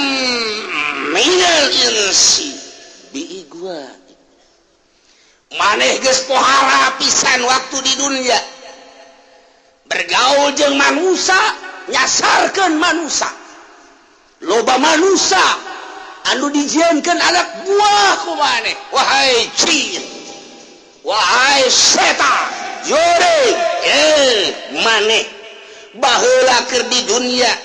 S1: minal insi biigwa. Maneh geus pohara pisan waktu di dunia. Bergaul jeung manusia, nyasarkeun manusia. Loba manusia anu dijieunkeun anak buah ku maneh. Wahai jin, wahai setan, jurig, maneh baheula keur di dunia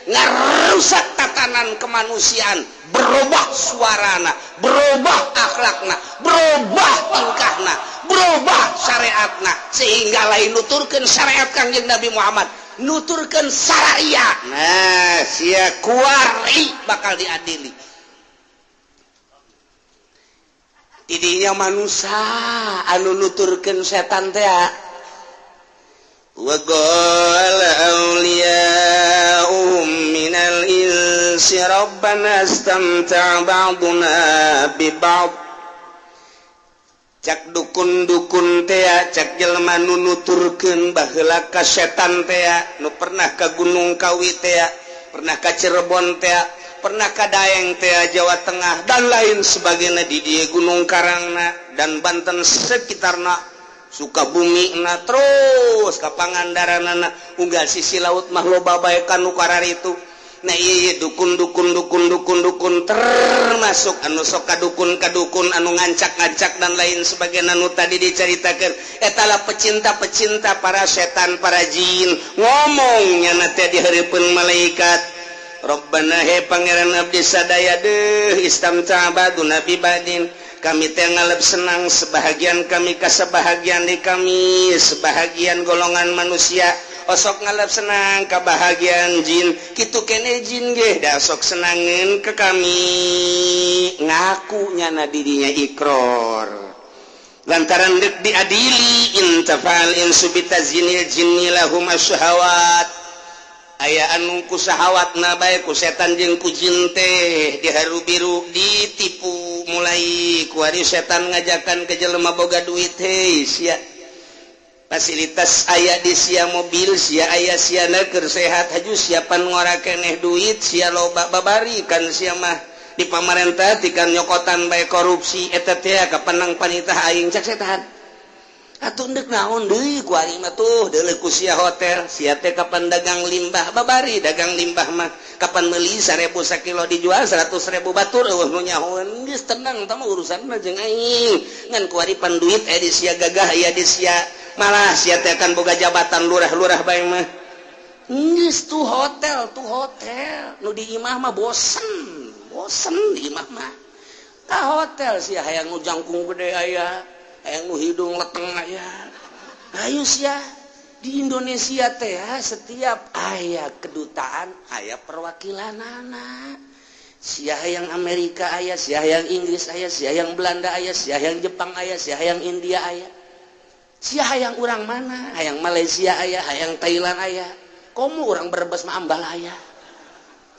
S1: ngarusak tatanan kemanusiaan, berubah suarana, berubah akhlakna, berubah tingkahna, berubah syariatna, sehingga lain nuturkeun syariat Kangjeng Nabi Muhammad, nuturkeun syariat. Nah, sia kuari bakal diadili. Tidinya manusia anu nuturkeun setan teh. Wa qala awliya'uhum minal insi rabbana istamta'a ba'duna bi ba'd. Cak dukun-dukun tea, cak jelema nu nuturkeun baheula ka setan tea, nu pernah ka Gunung Kawi tea, pernah ka Cirebon tea, pernah ka Daeng tea Jawa Tengah dan lain sebagainya di dieu Gunung Karangna dan Banten sekitarna, Sukabumi na terus ka Pangandaranana, unggal sisi laut mah loba bae ka nu kararitu. Nah iya dukun dukun dukun dukun dukun termasuk anu sok kadukun kadukun anu ngancak-ngancak dan lain sebagainya anu tadi diceritakan. Etalah pecinta-pecinta para setan para jin ngomongnya nanti di hareupeun malaikat. Rabbana he pangeran abdi sadaya deuh istamta baduna bi badin. Kami teh ngalep senang sebahagian kami ka sebahagian di kami sebahagian golongan manusia osok ngalep senang kebahagiaan jin kitu kene jin ge da sok senangeun ke kami. Ngaku nyana dirinya ikror lantaran deuk diadili intafal insu bitazinil jinni lahum asyahawat. Aya anu ku syahawatna bae ku setan jeung ku jin teh diharu biru ditipu mulai ku ari setan ngajakan ke jelema boga duit hei sia fasilitas aya di sia mobil sia aya sia keur sehat haju siapan ngora keneh duit sia loba babari kan sia mah di pamarentah tikan nyokotan bae korupsi eta teh kapenang panitah aing cak setan atuh ndek naon deui ku ari mah tuh deuleu ku sia hotel sia teh kapan dagang limbah babari dagang limbah mah kapan meuli 1000 sakilo dijual 100.000 batur eueuh nu nyahoeun geus tenang tah mah urusanna jeung aing ngan ku ari pan duit aya di sia gagah aya di sia malah sia teh kan boga jabatan lurah-lurah bae mah geus tuh hotel nu di imah mah bosen bosen di imah mah ka hotel sia hayang nu jangkung gede aya hayang nu hidung leteng aya. Ayo sia di Indonesia teh setiap aya kedutaan aya perwakilanana. Sia hayang Amerika aya, sia hayang Inggris aya, sia hayang Belanda aya, sia hayang Jepang aya, sia hayang India aya. Sia hayang urang mana? Hayang Malaysia aya, hayang Thailand aya. Komo urang Brebes mah Ambalaya.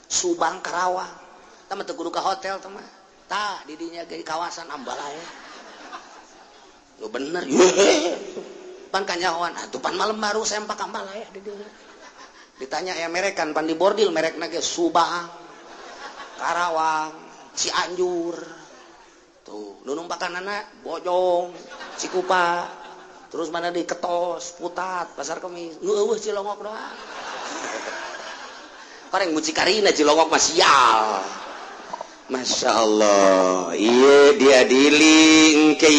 S1: Subang Karawang. Tah mah teu kudu ka hotel tah mah. Tah di dinya ge kawasan Ambalaya. Lu bener ye. Pan kanyahoan atuh pan malam baru sempak Ambalaya di dinya. Ditanya ya merekan pan di bordil merekna ge Subang, Karawang, Cianjur. Tuh, nu numpakanana Bojong, Cikupa. Terus mana di Ketos, Putat, Pasar Kemis. Nu eueuh Cilongok doang. Orang mucikarina Cilongok mah sial. Masya Allah. Ieu diadili engke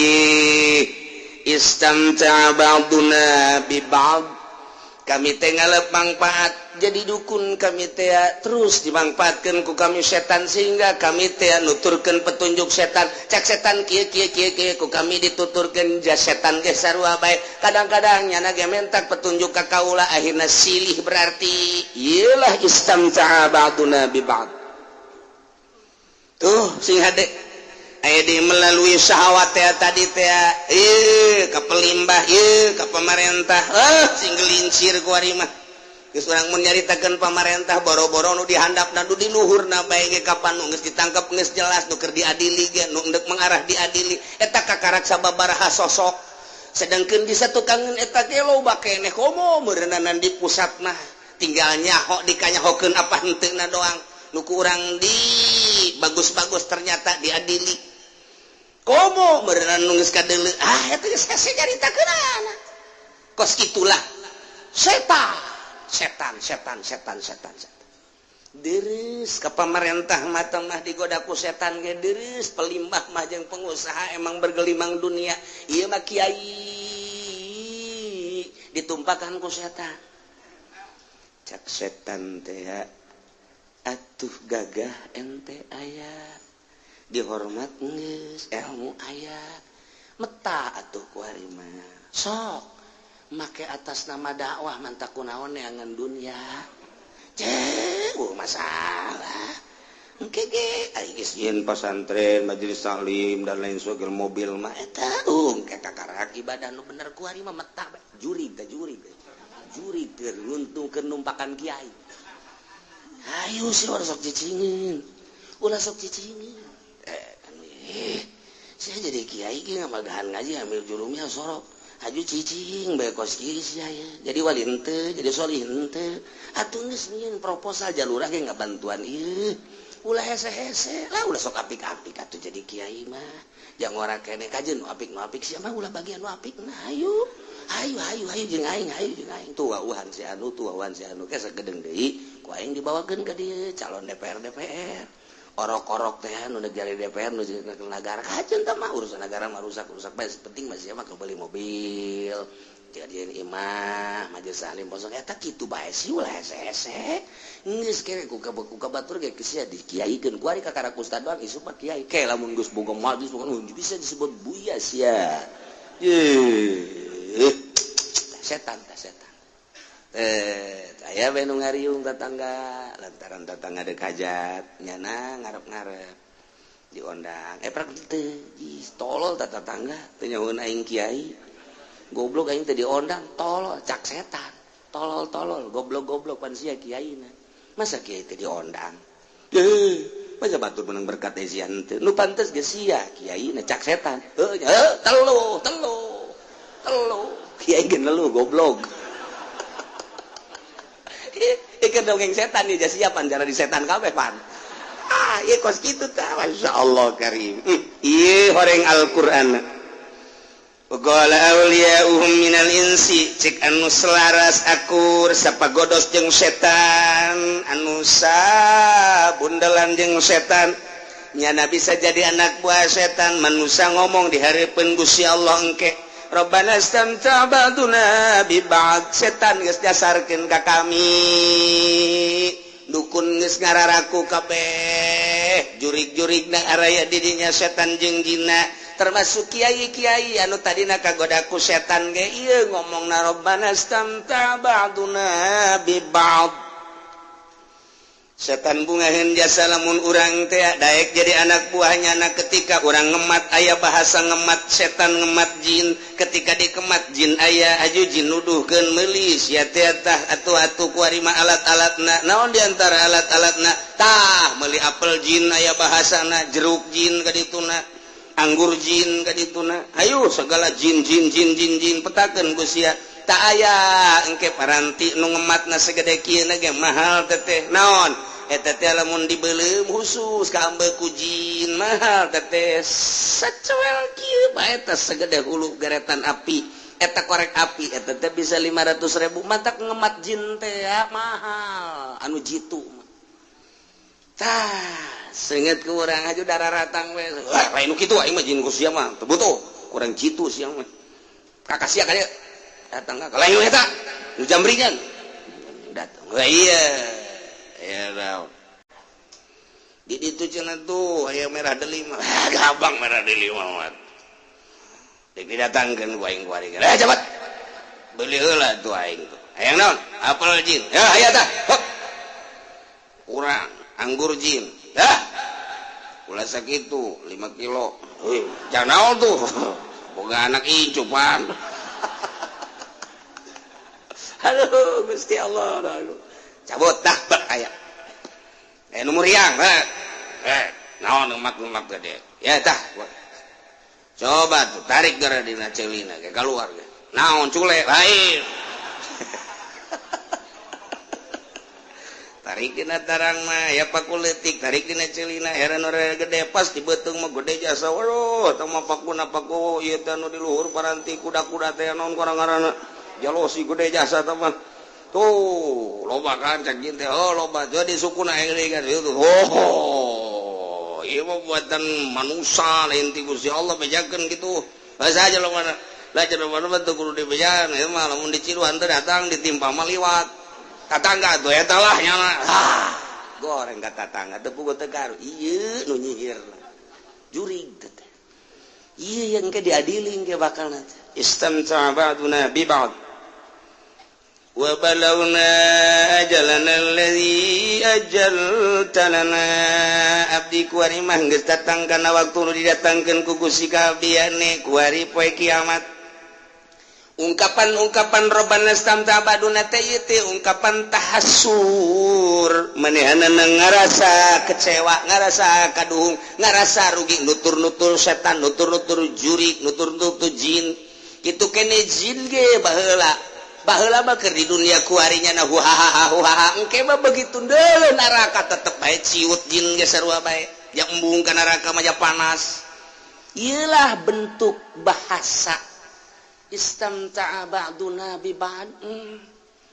S1: istamta ba'duna bi ba'd. Kami teh ngalep mangfaat Jadi dukun kami teh terus dimanfaatkan ku kami setan, sehingga kami teh nuturkeun petunjuk setan. Cek setan kieu kieu kieu kieu, ku kami dituturkeun. Ja setan ge sarua bae, kadang-kadang nyana ge mentak petunjuk ka kaula. Akhirna silih, berarti ieu lah istamta'a ba'duna bi ba'd. Tuh sing hade aya di melalui syahwat teh tadi teh, ieu ka pelimbah, ieu ka pemerintah, sing gelincir ku ari mah. Geus urang mun nyaritakeun pamarentah, boro-boro nu dihandapna, nu di luhurna bae ge kapan nu geus ditangkep, geus jelas nu keur diadili ge, nu endek mengarah diadili eta kakarak sababaraha sosok. Sedangkeun di satukangeun eta ge loba keneh, komo meureunana di pusat mah tinggal nyaho dikanyahokeun apa henteuna doang. Nu ku urang di bagus-bagus ternyata diadili, komo meureunana nu geus kadeuleu, ah, eta geus hese nyaritakeunana. Kos itulah setan, setan, setan, setan, setan, setan. Deres ke pemerintah mata mah digoda ku setan ge deres. Pelimbah mah jeung pengusaha emang bergelimang dunia. Ieu mah kiai ditumpakan ku setan. Cak setan teh, atuh gagah ente, aya dihormat, geus ilmu aya, meta atuh ku ari mah. Sok make atas nama dakwah, mantak kunaon neangan dunia. Cek masalah engke ge ari geus nyieun pasantren, majelis taklim, dan lain sebagainya, mobil mah eta engke kakarak ibadah nu bener ku ari mah. Meta jurig teh, jurig jurig keur nguntungkeun numpakan kiai. Ayo sih, ulah sok cicingin, ulah sok cicingin. Eh, kan saya jadi kiai ge ngamagahan ngaji ambil jurumnya sorok aju cicing bae kos kieu sia ya. Jadi wali henteu, jadi solih henteu. Atuh geus nyieun proposal jalurah ge ngabantuan ieu. Ulah hese-hese lah, ulah sok apik-apik atuh jadi kiai mah. Jangan ora keneh kajeun nu apik, nu apik sia mah ulah bagian nu apik. Nah, ayo. Ayo, ayo, ayo jeung aing, ayo jeung aing. Tuh wauhan si anu, tuh wauhan si anu, ke sagedeng deui ku aing dibawakeun ka dieu calon DPR DPR. Orok-orok teh nu negara DPR, nu negara kajeun tah mah urusan negara mah rusak-rusak bae, penting mah sia mah beli mobil, jadian imah, majelis taklim kosong. Eta kitu bae sih, ulah hese-hese. Geus kere ku ka batur ge sia dikiaikeun ku ari kakara ustad doang, isuk mah kiai. Ke lamun geus boga majelis bisa disebut buya sia. Ye, setan tah, setan. Eh, aya we nu ngariung tetangga lantaran tetangga dek hajat, nyana ngarep-ngarep diondang. Eh, prak teu. Ih, tolol tah tetangga, teu nyahoeun aing kiai. Goblok, aing teh diondang, tolol. Cak setan, tolol, tolol, goblok, goblok, pan sia kiaina, masa kiai teh diondang? Eh, masa batur menang berkat sia henteu, nu pantes ge sia kiaina, cak setan. Heuh, telu telu telu, kiai ge nelu, goblok. Ikan dongeng setan nih, siap cara di setan kabeh pan. Ah, iya kos kitu tah, Masya Allah karim. Iya horeng Al-Qur'an. Qala awliya'uhum minal insi, cik anu selaras akur sapagodos jeung setan, anu sabundelan jeung setan, nyana bisa jadi anak buah setan manusia, ngomong di hareupeun Gusti Allah engke, Rabbana istamta ba'duna bi ba'd. Setan geus dasarkeun ka kami, dukun geus ngararaku kabeh, jurig-jurigna araya didinya setan jeung jina, termasuk kiai-kiai anu tadina kagoda ku setan ge ieu ngomongna, Rabbana istamta ba'duna bi ba'd. Setan bungahin jasa lamun urang teh daek jadi anak buahnya. Anak ketika urang ngemat, aya bahasa ngemat setan, ngemat jin. Ketika dikemat jin, aya aju jin nuduhkeun meulis ya teh tah atuh atuh kuari mah alat-alatna naon, diantara alat-alatna tah meuli apel jin, aya bahasana jeruk jin kadituna, anggur jin kadituna, ayo segala jin jin jin jin jin. Petakeun ku sia tak aya engke paranti nu ngematna segede kieu ge mahal teteh. Naon eta teh lamun dibeuleum khusus ka ambe ku jin, mahal teteh. Sacuel kieu bae teh segede hulu geretan api eta, korek api eta teh bisa 500.000. Matak ngemat jin teh ya mahal anu jitu. Tah seungeut ku urang aju darah ratang we. Wah, lain nu kitu, aing mah jin ku sia mah teu butuh, kurang jitu sia mah. Kakak sia ka datang ka lain eta nu jambringan. Datang. Wah, iya ya naon di ditu cenah tuh aya merah delima. Ah, gampang merah delima mah. Dek didatangkeun ku aing kuari. Eh, cepat. Beli heula tuh aing tuh. Hayang naon? Apel jin. Ya aya tah. Hop. Kurang anggur jin. Dah. Ulah sakitu 5 kilo. Heuh, jangan naon tuh. Boga anak incu pan. Aduh, Gusti Allah. Aduh. Cabut dah bak aya. Eh, nu muriang, eh. Eh, naon lemak-lemak gede. Ya tah. Coba tuh tarik gara dina celina ke keluar ge. Naon cule lain. Tarik dina tarang mah ya paku leutik, tarik dina celina heran ora gede pas di beuteung mah gede jasa. Waduh, tah mah pakuna paku ieu teh nu di luhur paranti kuda-kuda teh naon ngaranna. Jalosi gede jasa tah mah. Tuh, loba kan cak jin teh. Oh, loba. Jadi sukuna gede kan itu. Oh, ieu mah buatan manusia lain ti Gusti Allah bejakeun kitu. Bahasa aja lo mana. Lah jelema mah teu kudu dibejaan, ieu mah lamun diciruan teh datang ditimpa mah liwat. Tatangga tuh eta lah nyana. Ah, goreng ka tatangga teu puguh teu karu. Ieu nu nyihir. Jurig teh. Ieu yang ke diadili ke bakal teh. Istamta ba'duna bi ba'd. Wa balagna ajalana allazi ajalta lana. Abdi kuari mah geus datang kana waktu nu didatangkeun ku Gusti ka abdi ane kuari poe kiamat. Ungkapan-ungkapan robbana istamta ba'duna teh ieu teh ungkapan tahassur, manehanana ngarasa kecewa, ngarasa kaduhung, ngarasa rugi, nutur-nutur setan, nutur-nutur jurik, nutur-nutur jin. Kitu kene jin ge baheula. Baheula mah keur di dunia kuarinya na huhaha huhaha, engke mah begitu deuleu neraka tetep bae ciut jin ge sarua bae. Ya embung ka neraka mah ja panas. Ieulah bentuk bahasa istamta'a ba'duna bi ba'd.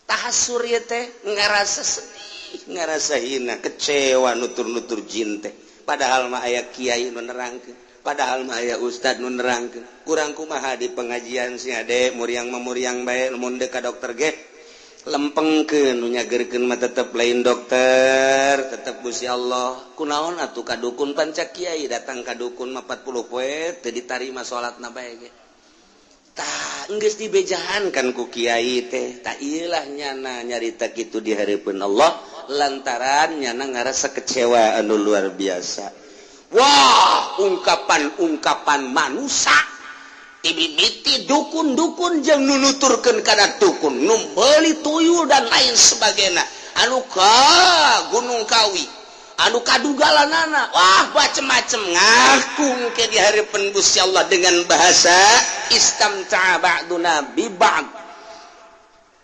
S1: Tahassur ieu teh ngarasa sedih, ngarasa hina, kecewa nutur-nutur jin teh. Padahal mah aya kiai nu nerangkeun, padahal mah aya ustad nu nerangkeun. Kurang kumaha di pengajian si ade muriang mah muriang bae, lamun deuk ka dokter ge lempengkeun nu nyageurkeun mah tetep lain dokter, tetep Gusti Allah. Kunaon atuh ka dukun panca kiai datang ka dukun mah 40 poe teu ditarima salatna bae ge. Tah geus dibejahan kan ku kiai teh. Tah ieulah nyana nyarita kitu di hareupeun Allah lantaran nyana ngarasa kecewa anu luar biasa. Wah, ungkapan-ungkapan manusia ibibiti dukun-dukun jeung nu nuturkeun kana dukun, nu meuli tuyul dan lain sebagainya, anu ka Gunung Kawi, anu kadugalanana, wah macem-macem ngaku ke di hareupeun Gusti Allah dengan bahasa istamta'a ba'duna bi ba'd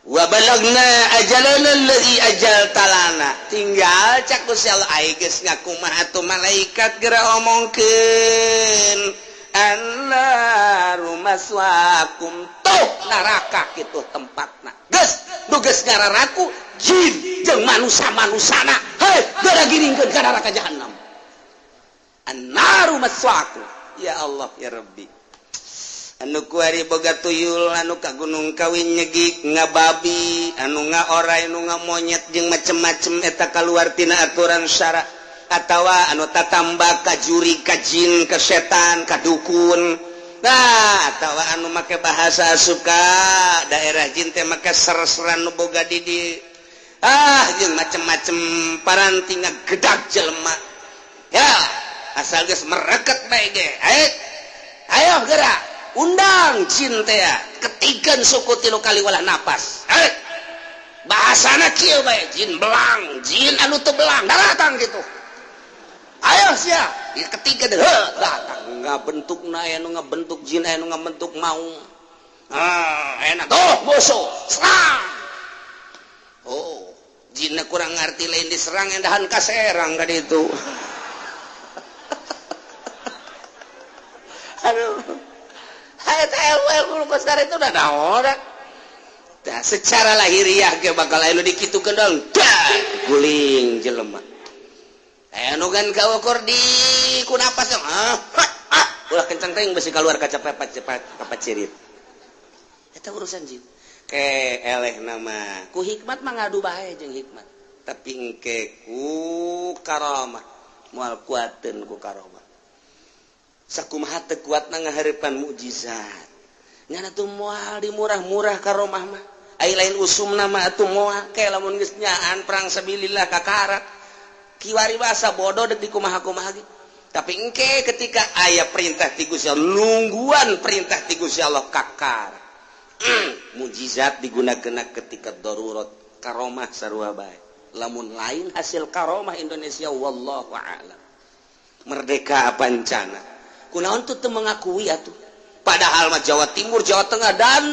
S1: wa balagna ajalana allazi ajalta lana. Tinggal cak Gusti Allah ai geus ngaku mah atuh malaikat geura omongkeun annaru maswaakum, tuh neraka kitu tempatna. Geus nu geus ngararaku jin jeung manusa-manusana, hei geura giringkeun ka neraka jahanam. Annaru maswaakum. Ya Allah ya Rabbi. Anu kuari boga tuyul, anu ka Gunung Kawi nyegik ngababi, anu ngaorai, anu ngamonyet jeung macem-macem eta kaluar tina aturan syara. Atawa anu tatamba ka juri, ka jin, ka setan, ka dukun. Nah, atawa anu make bahasa suka daerah jin teh make ser-seran nu boga di di. Ah, jeung macem-macem paranti ngagedag jelema. Ya, asal geus mereket bae ge. Ayo gerak. Undang jin teh ketigan suku tilu kali walah napas. Bahasana kieu bae jin belang, jin anu teu belang datang gitu. Ayo sia, di ketiga deh datang ngabentukna aya nu ngabentuk jin, aya nu ngabentuk maung. Ah, enak tuh musuh, serang. Oh, jinna kurang ngarti lain diserang endahan ka serang ka ditu. Aduh. Itu udah nah, secara lahiriah ge bakal aya nu dikitukeun dong, guling jelema. Aya nu kan kaukur di ku napas dong. Ah, ulah kencang teuing besi keluar kaca cepat kapacirit. Eta urusan jin. Ke eleh nama ku hikmat mah ngadu bae jeung hikmat, tapi engke ku karomah moal kuateun. Ku karomah sakumaha teu kuatna ngahareupan mukjizat, nyana tuh moal di murah-murah karomah mah. Ai lain usumna mah atuh moal ke. Lamun geus nyaan perang sabilillah kakarak kiwari basa bodoh dek dikumaha-kumaha ge. Tapi engke ketika aya perintah ti Gusti Allah, nungguan perintah ti Gusti Allah, kakar mujizat digunakan ketika darurat. Karomah sarua bae. Lamun lain hasil karomah, Indonesia wallahu a'lam merdeka apa encana. Kunaon tuh teu mengakui atuh? Padahal mah Jawa Timur, Jawa Tengah, dan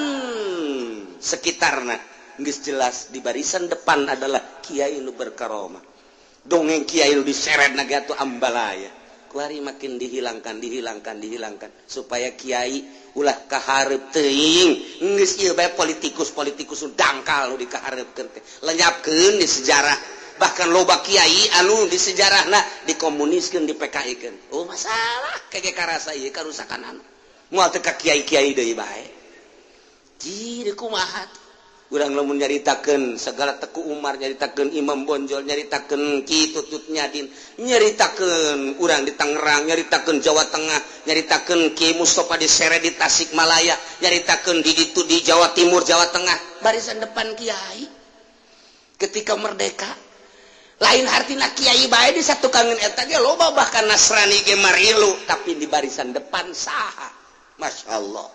S1: sekitarna geus jelas di barisan depan adalah kiai nu berkaromah. Dongeng kiai nu diseret naga tuh ambalaya. Kuari makin dihilangkan, dihilangkan, dihilangkan supaya kiai ulah kaharep teuing. Geus ieu bae, politikus-politikus nu dangkal nu dikahareupkeun teh lenyapkeun di sejarah. Bahkan loba kiai anu di sejarahna dikomuniskeun, di PKI keun. Oh, masalah kege karasa ieu karusakan anu moal teu ka kiai-kiai deui bae. Jadi kumaha urang lamun nyaritakeun segala Teku Umar, nyaritakeun Imam Bonjol, nyaritakeun Ki Tutut Nyadin, nyaritakeun urang di Tangerang, nyaritakeun Jawa Tengah, nyaritakeun Ki Mustafa di Sere di Tasikmalaya, nyaritakeun di ditu di Jawa Timur, Jawa Tengah, barisan depan kiai ketika merdeka. Lain hartina kiai bae di satu kangen eta ge loba, bahkan Nasrani ge marilu, tapi di barisan depan saha? Masya Allah,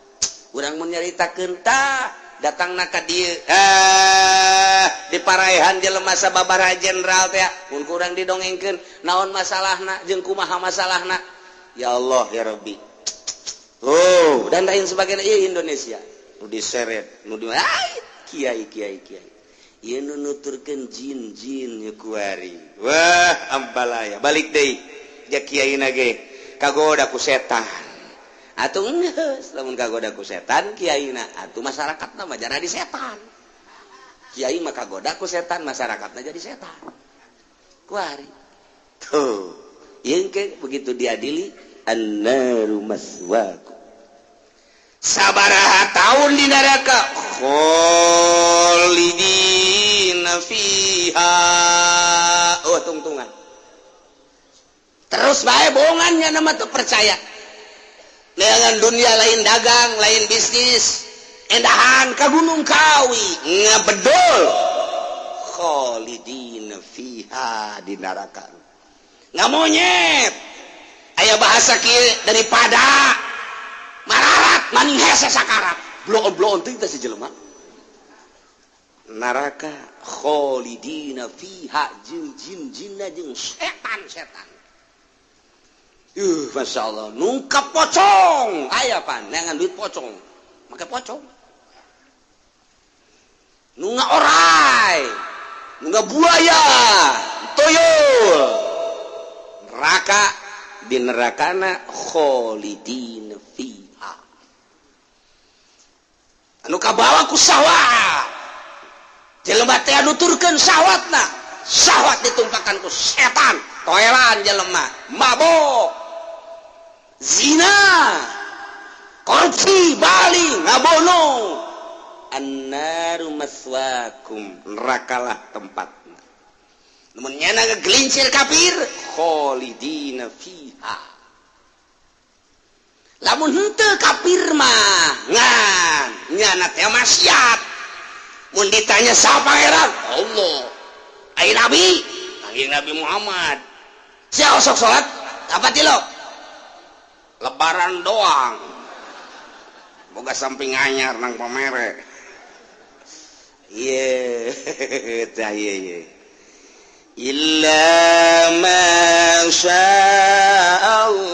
S1: urang mun nyaritakeun tah datang ka dieu, eh, di Paraehan jelema sababaraha jenderal teh mun kurang didongengkeun naon masalahna jeung kumaha masalahna. Ya Allah, ya Rabbi. Oh, dan lain sebagainya. Ieu Indonesia nu diseret nu di kiai kiai kiai ieu nu nuturkeun jin jin ieu kuari. Wah, ambalaya balik deui ja kiai na ge kagoda ku setan atau geus. Lamun kagoda ku setan kiai na atuh, masyarakat mah jadi setan. Kiai mah kagoda ku setan, masyarakatna jadi setan kuari tuh. Ieu ke begitu diadili, annaru maswaku. Sabaraha tahun di neraka? Kholidina fiha. Oh, tungtungan terus bae bohongannya nama tuh. Percaya dengan dunia lain dagang, lain bisnis, endahan ke Gunung Kawi ngebedol. Kholidina fiha di neraka nggak monyet. Aya bahasa kieu, daripada mararat maning hese sakarat bloon bloon teh si jelema neraka. Kholidina fiha jeung jin jinna jeung setan setan. Masya Allah, nungkap pocong aya pan neangan duit pocong, make pocong. Nu orai, nu buaya, tuyul, neraka. Di nerakana kholidin fiha. Anu kabawa ku syahwat, jelema teh nuturkeun syahwatna, syahwat ditumpakan ku setan, toelan jelema, mabok, zina, korupsi, bali ngabono. Annaru maswakum, nerakalah tempatna. Namun nyana ngegelincir kafir, kholidina fiha. Lamun henteu kafir mah ngan nyana teh maksiat, mun ditanya siapa pangeran? Allah. Ai nabi? Panggil Nabi Muhammad. Siapa sok salat apa tilo lebaran doang, boga samping anyar nang pamere. Iya tah, iya iya. Illa ma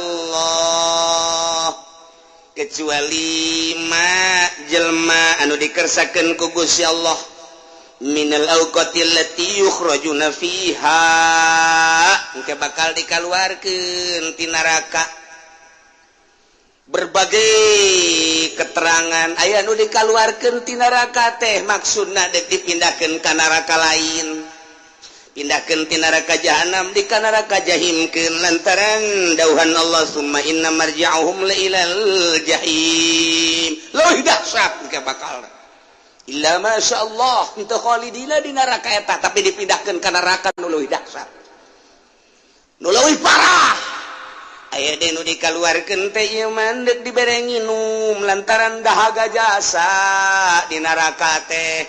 S1: Allah, kecuali ma jelma anu dikersakeun ku Gusti Allah minal awqatil lati yukhrajuna fiha, engke bakal dikaluarkeun ti neraka. Berbagai keterangan aya nu dikaluarkeun ti neraka teh maksudna dek dipindahkeun ka neraka lain, pindahkeun ti neraka jahanam di ka neraka jahimkeun, lantaran dauhan Allah summa inna marji'uhum la ilal jahim. Leuwih dahsyat engke bakal. Illa masya Allah itu khalidina di neraka eta, tapi dipindahkan ke neraka nu leuwih dahsyat, nu leuwih parah. Aya deui nu dikaluarkeun teh ieu mah deuk dibere nginum lantaran dahaga jasa di neraka teh.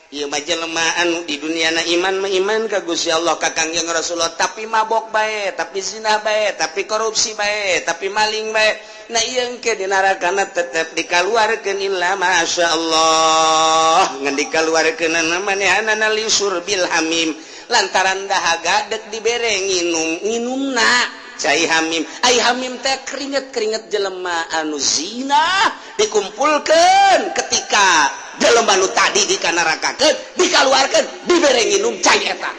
S1: Ieu mah jelema anu di duniana iman mah iman ka Gusti Allah, ka Kangjeng Rasulullah, tapi mabok bae, tapi zina bae, tapi korupsi bae, tapi maling bae. Nah, ieu engke di narakana tetep dikaluarkeun illa masya Allah. Ngan dikaluarkeun manehanana li syurbil hamim lantaran dahaga dek dibere nginum, nginumna cai hamim. Ai hamim teh keringet-keringet jelema anu zina dikumpulkeun ketika jelema nu tadi dikanarakakeun, dikaluarkeun, dibere nginum cai eta.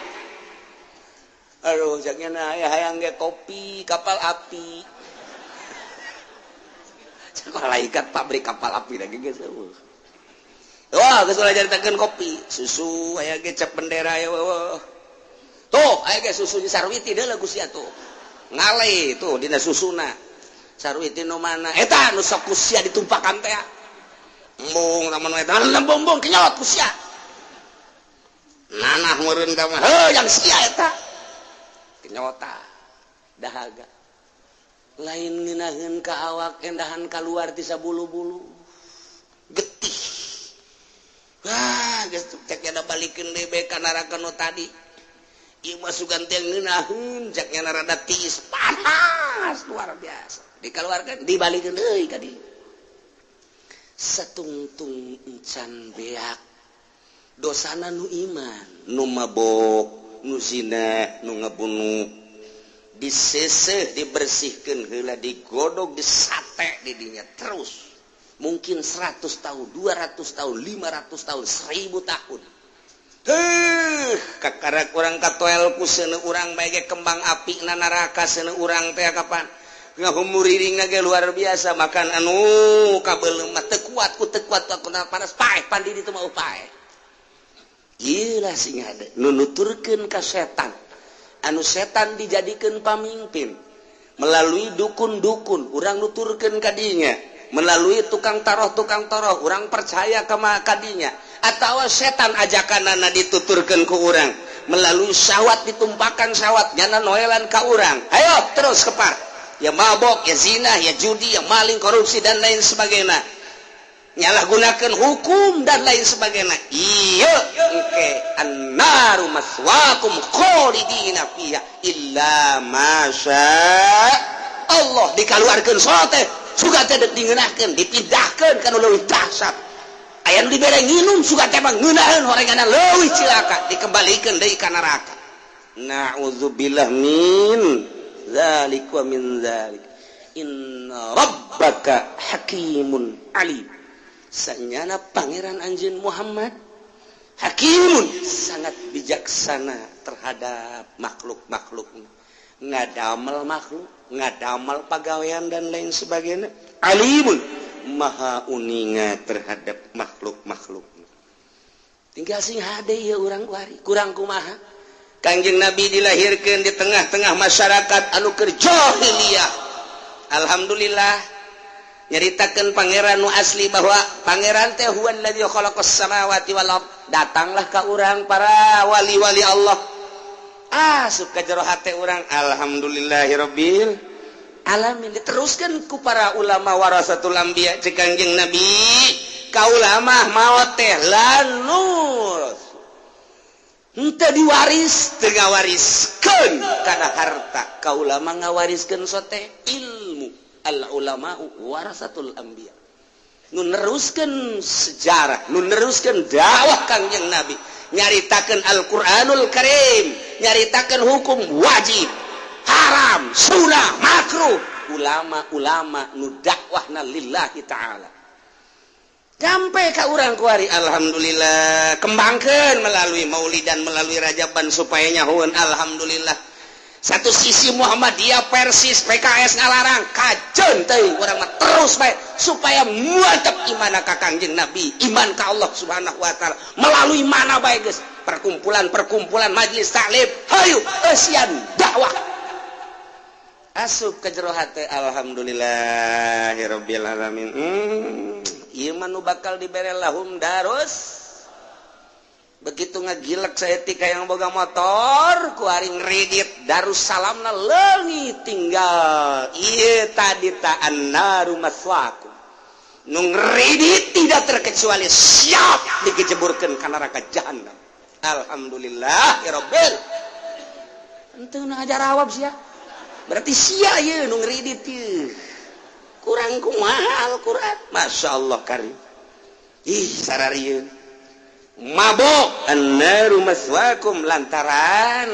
S1: Aduh, jangan aya hayang ge kopi Kapal Api. Malaikat pabrik Kapal Api lagi geus. Wah, geus ulah caritakeun kopi, susu aya ge cap bendera ya. Wah. Tuh, aya ge susu di Sarwiti deuleu ku sia tuh. Ngale tuh dina susuna. Sarwiti nu mana? Eta nu sok ku sia ditumpakan teh. Embung lamun eta embung kenyot ku sia. Nanah meureun ka mah, heuh yang sia eta. Kenyota dahaga. Lain ngeunaheun ka awak, endahan keluar ti sabulu-bulu getih. Wah, geus cek nya balikeun deui bae ka neraka nu tadi. Ieu mah sugan teh ngeunaheun, cek nya rada tiis, panas luar biasa, dikeluarkan, dibalikeun deui ka dieu. Satungtung encan beak dosana nu iman, nu mabok, nu zina, nu ngabunuh, diseseh, dibersihkan heula, digodog, disate di dinya terus mungkin 100 tahun, 200 tahun, 500 tahun, 1000 tahun. Heh, kakara kurang katoel ku seuneu urang bae ge kembang api na neraka seuneu urang teh. Kapan ngahumuriring ge luar biasa, makan anu kabeuleum mah teu kuat ku teu kuat ku panas, paeh pandi ditu mah paeh. Ieu lah sing hade nu nuturkeun ka setan, anu setan dijadikan pamimpin melalui dukun-dukun, urang nuturkeun kadinya melalui tukang taroh, tukang taroh urang percaya ke kadinya, atau setan ajakanana dituturkan ke urang melalui syahwat, ditumpakan syahwat nyana noelan ka urang, ayo terus kepar ya, mabok ya, zina ya, judi ya, maling, korupsi, dan lain sebagainya, nyalahgunakan hukum dan lain sebagainya. Iya, oke, annaru maswaakum khalidina fiha illa masya Allah. Dikaluarkeun sote suka teh dingeunahkeun, dipindahkeun kana leuwih dahsyat. Aya nu dibere nginum, suka teh mah ngeunaheun horenganna leuwih cilaka, dikembalikeun deui ka neraka. Na'udzubillah min dzalik wa min dzalik. Inna rabbaka hakimun alim. Sanyana Pangeran anjeun Muhammad hakimun, sangat bijaksana terhadap makhluk-makhluk, ngadamel makhluk, ngadamel pagawean, dan lain sebagainya. Alimun, maha uninga terhadap makhluk-makhluk. Tinggal sing hade ya urang kuari kurang kumaha. Kangjeng Nabi dilahirkan di tengah-tengah masyarakat anu keur jahiliyah. Alhamdulillah, nyaritakan Pangeran nu asli bahwa Pangeran teh huwallazi khalaqas samawati wal ard. Datanglah ka urang para wali-wali Allah, asup ka jero hate urang, alhamdulillahirabbil alamin. Diteruskan ku para ulama warasatul anbiya. Cek Kangjeng Nabi, ka ulama maot teh lanur henteu diwaris, teu ngawariskeun kana harta. Ka ulama ngawariskeun sote ilmu. Al ulama warasatul anbiya, nu neruskeun sejarah, nu neruskeun dakwah Kangjeng Nabi, nyaritakeun Al-Qur'anul Karim, nyaritakeun hukum wajib, haram, sunnah, makruh. Ulama-ulama nu dakwahna lillahi ta'ala sampai ka urang kuari. Alhamdulillah, kembangkan melalui maulidan, melalui rajaban supaya nyahuan. Alhamdulillah, satu sisi Muhammadiyah, Persis, PKS ngalarang, kajen teuing, urang mah terus bae supaya mantap iman ka Kangjeng Nabi, iman ka Allah Subhanahu wa Taala melalui mana bae geus, perkumpulan-perkumpulan, majelis taklim, hayu eusian dakwah asup ke jero hate. Alhamdulillahirabbil alamin. Ieu mah nu bakal dibere lahum darus. Begitu ngagilek saeutik hayang boga motor ku ari ngredit Darussalamna leungit tinggal. Ieu tadi ta annaru maswaakum. Nu ngredit tidak terkecuali siap dikejeburkeun ka neraka jahanam. Alhamdulillah ya rabbil. Henteu ngajarawab sia. Berarti sia ieu nu ngredit ieu. Kurang kumaha Al-Qur'an. Masyaallah karim. Ih sararieun. Mabok annaru maswaakum lantaran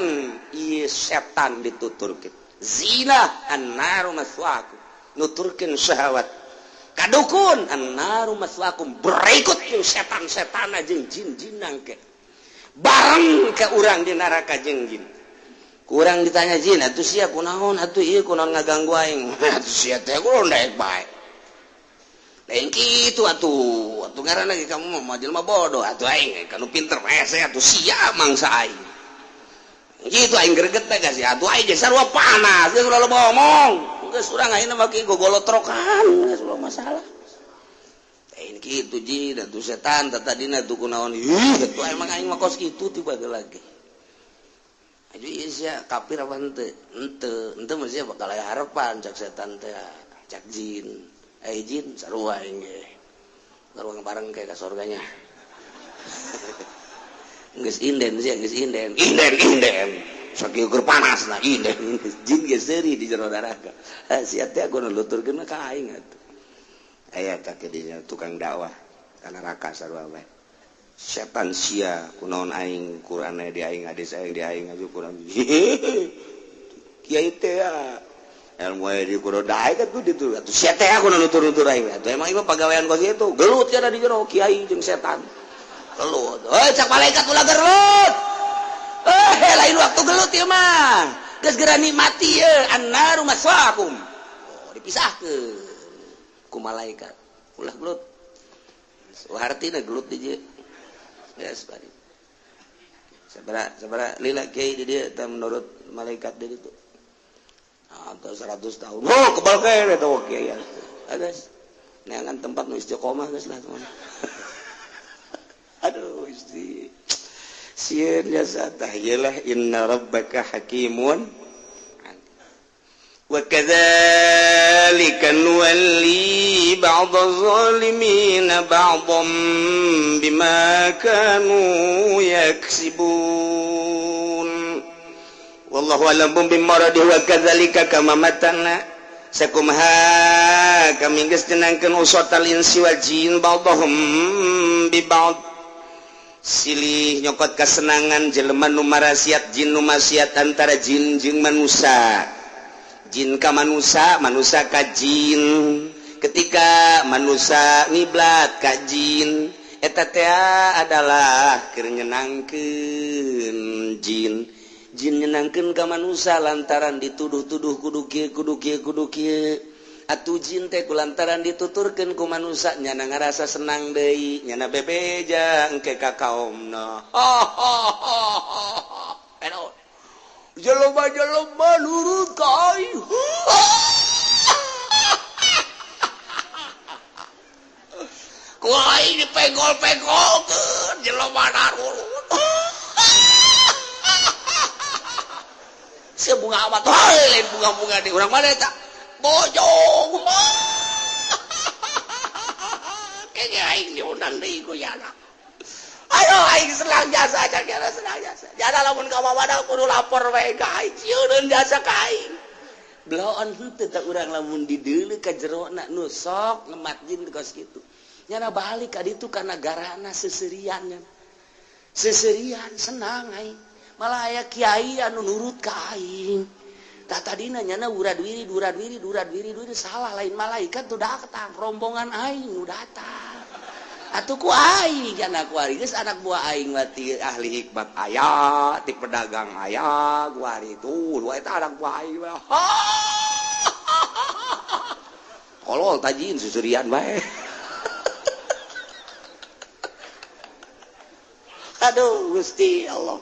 S1: ieu setan dituturkeun. Zina annaru maswaakum nuturkeun syahwat. Kadukun annaru maswaakum berikut jeung setan-setan jeung jin-jinan ke. Bareng ke urang di neraka jeung jin. Kurang ditanya jin atuh sia kunaon atuh ieu kunaon ngaganggu aing. Atuh sia teh kunaon daek bae. Lain kitu atuh, atuh ngaranna ge kamu mah jelema bodoh atuh aing kanu pinter hese atuh sia mangsa aing. Kitu aing greget teh geus atuh aing geus sarua panas geus ulah loba omong. Geus urang ayeuna mah kieu gogolotrokan geus ulah masalah. Lain kitu jin atuh setan tadina tuh kunaon ih atuh emang aing mah kos kitu tiba lagi. Aju ieu sia kafir apa henteu? Henteu, henteu mah sia bakal aya harapan cak setan teh, cak jin. Jin sarua aing ge. Sarua bareng kayak ka surganya. Geus inden sia, geus inden. Inden inden. Sakieu keur panas lah inden. Jin geus seuri di jero neraka. Sia teh kudu nuturkeun ka aing atuh. Aya ka dinya tukang dakwah ka neraka sarua bae. Setan sia kunaon aing Qur'an di aing hadis aing di aing aju Qur'an. Kiai teh ilmu di kudu daek atuh ditu atuh sia teh aku nutur-nutur aing atuh emang ieu pagawean kos kitu gelut sia di jero kiai jeung setan gelut heuy cak malaikat ulah gelut eh lain waktu gelut ieu mah geus geura nikmati ieu annaru maswaakum. Oh dipisahkeun ku malaikat ulah gelut hartina gelut di dieu geus bari sabaraha sabaraha lila kiai di dieu teh menurut malaikat di ditu atau 100 tahun. Oh, kebal kene tuh kiai. Guys. Neangan tempat nu istiqomah geus lah teman. Aduh, isti. Sieun jasa tah ieu lah inna rabbaka hakimun. Wa kadzalika nuwalli ba'dadh dhalimin ba'dhan bima kanu yaksibun. Wallahu a'lam bimuradihi wa kadzalika kama matana sakumha kami geus nyenangkeun usatal insi wal jin ba'dhum bi ba'd. Silih nyokot kasenangan jelema nu marasiat jin nu maksiat antara jin jeung manusa. Jin ka manusa, manusa ka jin. Ketika manusa ngiblat ka jin, eta teh adalah keur nyenangkeun jin. Jin nyenangkeun ka manusa lantaran dituduh-tuduh kudu kieu kudu kieu kudu kieu. Atuh jin teh kulantaran dituturkeun ku manusa nyana ngarasa senang deui, nyana bebeja engke ka kaomna. Jelema-jelema nurut ka aing. Ku aing dipenggol-penggolkeun jelema narurut. Sebunga amat lain bunga-bunga di urang mana eta bojong kayaknya aing diundang deui ku yana. Ayo aing senang jasa jasa senang jasa jasa lamun ka mamana kudu lapor we ka aing sieun jasa ka aing bloon henteu teh urang lamun dideuleu ka jerona nu sok ngemat jin kos kitu nyana balik ka ditu kana garana seserian seserian senang aing. Malah aya kiai anu nurut ka aing. Tah tadina nyana urad wirid urad wirid urad wirid wirid salah lain malaikat tuh datang rombongan aing nu datang. Atuh ku aing anak kuari geus anak buah aing mah ti ahli hikmat aya, ti pedagang aya, kuari tuh eta anak buah aing mah. Kolol tajin susurian bae. Aduh Gusti Allah.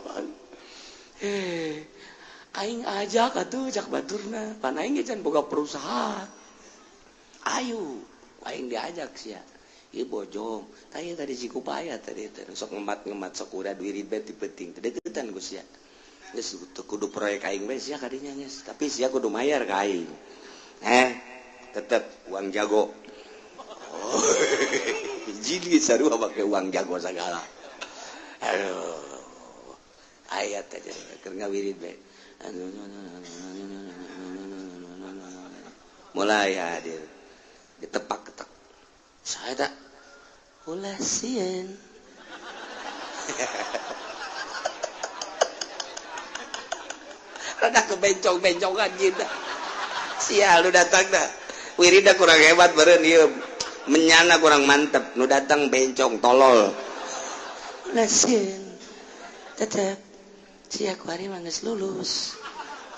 S1: Aing ajak atuh cak baturna, pan aing ge can boga perusahaan. Ayo, aing diajak sia. Ieu bojong. Tah tadi Cikupaya tadi teh sok ngemat-ngemat sok udah wirid bae ti penting. Teh deukeutan ku sia. Geus teu kudu proyek aing bae sia kadinya geus, tapi sia kudu mayar ka aing. Tetep uang jago. Oh, jadi sarua make uang jago segala. Aduh. Ayat aja keur ngawirid bae. Mulai hadir. Ditepak-ketek. Saya tak ulah sieun. Rada kebencong-bencongan gitu. Sial lu datang dah. Wirida kurang hebat beureun ieu. Menyana kurang mantep, nu datang bencong tolol. Ulah sieun. Tetep sia kuari mah geus lulus.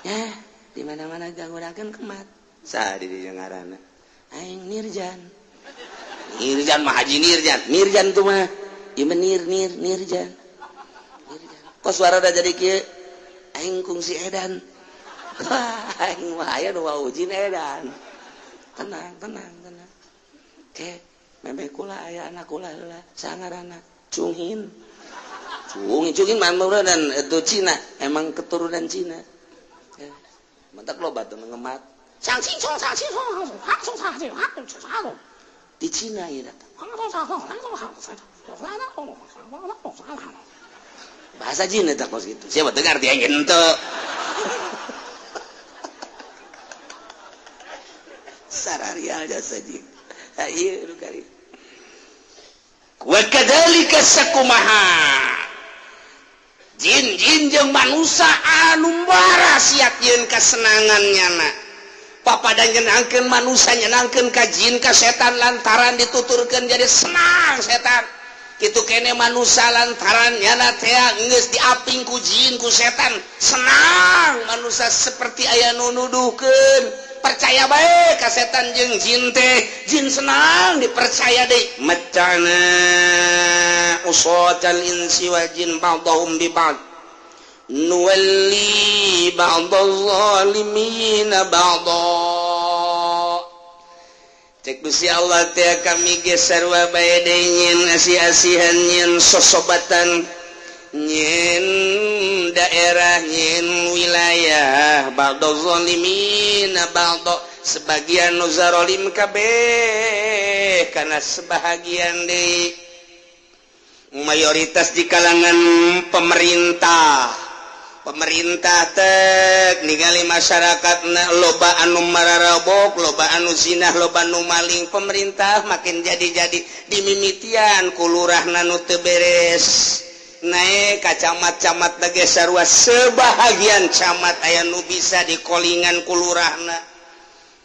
S1: Ya, di mana-mana ganggunakeun kemat. Saha di dieu ngaranna? Aing Nirjan. Nirjan mah Haji Nirjan. Nirjan tuh mah ieu mah nir nir Nirjan. Nirjan. Kok suara udah jadi kieu? Aing kungsi edan. Wah, aing mah aya nu wawujin edan. Tenang, tenang, tenang. Ke, memeh kula aya anak kula heula, sangarana Cunghin. Cunghin, Cunghin mah dan itu Cina, emang keturunan Cina. Ya. Mantak loba tuh ngemat.
S2: 想清楚，想清楚，想清楚，
S1: Di Cina ya datang. Bahasa Cina tak kos gitu. Siapa dengar dia ente. Sararial jasa jin. Ieu nu kari. Wa kadzalika sakumaha. Jin-jin jeung manusia anu bara siap yeun kasenangan nyana. Papada nyenangkeun manusia nyenangkeun ka jin ka setan lantaran dituturkeun jadi senang setan. Kitu kene manusia lantaran nyana teh geus diaping ku jin ku setan senang manusia seperti aya nu nuduhkeun. Percaya bae ka setan jeung jin teh, jin senang dipercaya deui. Macana usatal insi wal jin ba'dahum bi ba'd nuwalli ba'dadh zalimina ba'dha. Cek Gusti Allah teh kami ge sarua bae deui nyeun asih-asihan nyeun sosobatan nyeun daerah nyeun wilayah ba'dadh zalimina ba'dha, sebagian nu zalim kabeh kana sebahagian deui. Mayoritas di kalangan pemerintah. Pemerintah tek ningali masyarakat loba anu mararabok, loba anu zinah, loba anu maling. Pemerintah makin jadi-jadi dimimitian ku lurahna nu teu beres. Naik ka camat-camat lagi sarua sebahagian camat aya nu bisa dikolingan ku lurahna.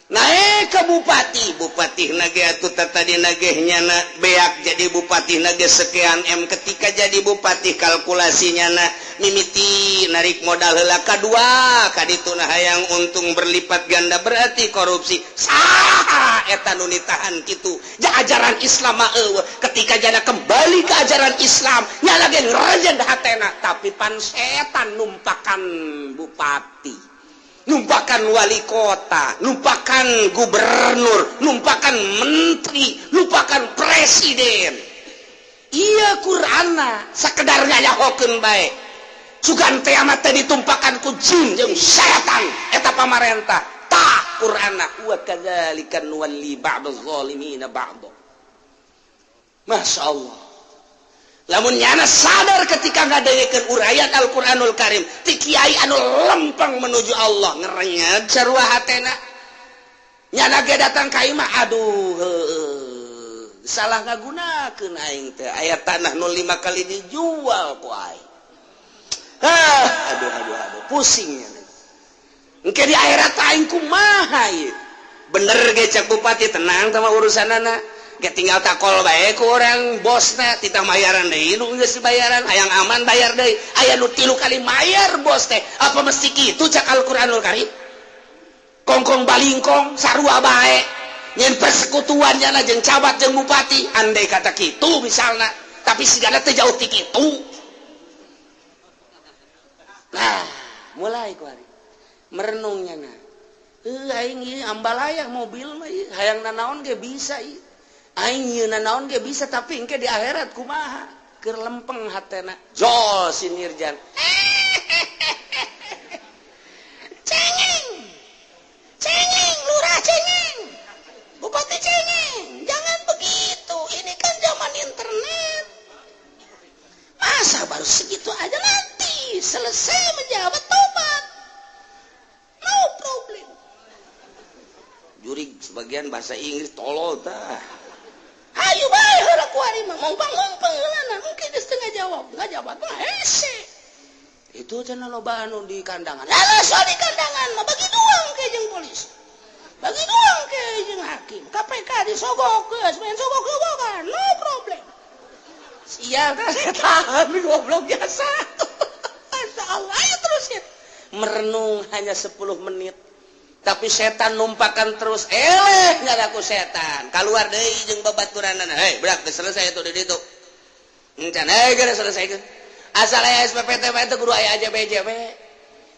S1: Naik ke bupati, bupati nage atuh tadi nageh nyana beak jadi bupati nage sekian M. Ketika jadi bupati kalkulasinya na mimiti narik modal heula kadua kadituna hayang untung berlipat ganda berarti korupsi. Saha eta nu ditahan kitu? Ja ajaran Islam mah eueuh. Ketika jana kembali ke ajaran Islam nyala ge ngerejen hatena, tapi pan setan numpakan bupati, numpakan wali kota, numpakan gubernur, numpakan menteri, numpakan presiden. Iya Qur'anna sakedar ngayahokeun bae. Sugan teh amat teh ditumpakan ku jin jeung setan eta pamarentah. Tah Qur'anna wa kadzalika nuwalli ba'dadh zalimina ba'd. Masya Allah. Lamun nyana sadar ketika ngadengekeun uraian Al-Qur'anul Karim ti kiai anu lempeng menuju Allah ngerenyet sarua hatena. Nyana ge datang ka imah, aduh heueuh, salah ngagunakeun aing teh aya tanah nu 5 kali dijual ku aing. Ah, aduh aduh aduh pusing nya. Engke di akhirat aing kumaha ieu? Bener ge cek bupati tenang sama urusanana. Ge tinggal takol bae ku orang bosna titah mayaran deui nu geus bayaran hayang aman bayar deui aya nu 3 kali mayar bos teh apa mesti kitu cak Al-Qur'anul Karim kongkong balingkong sarua bae nyen persekutuan nyana jeung cabat jeung bupati andai kata kitu misalna tapi sigana teh jauh ti kitu. Nah mulai ku ari merenung nyana heuh aing ieu ambalaya mobil mah ieu hayang nanaon ge bisa ieu. Aing nyieunna naon ge bisa tapi engke di akhirat kumaha? Keur lempeng hatena. Jol si Nirjan.
S2: Cengeng. Cengeng, lurah cengeng. Bupati cengeng. Jangan begitu. Ini kan zaman internet. Masa baru segitu aja nanti selesai menjabat tobat. No problem.
S1: Jurig sebagian bahasa Inggris tolol tah.
S2: Hayu bae heula kuari mah mongpang heulana mungkin geus teu ngajawab, ngajawab mah hese.
S1: Itu cenah loba anu di kandangan.
S2: Lalu soal di kandangan mah bagi dua engke jeung polisi. Bagi dua engke jeung hakim. KPK disogok geus main sogok-sogokan, no problem.
S1: Sial tah setan goblok biasa.
S2: Masya Allah, ayo terus ya.
S1: Merenung hanya 10 menit. Tapi setan numpakan terus, eleh ngadaku setan. Keluar deui jeung babaturanana. Hei, budak geus selesai itu di ditu. Encan hei geus selesai. Asal aya SPPT mah teh kudu aya AJB-JB.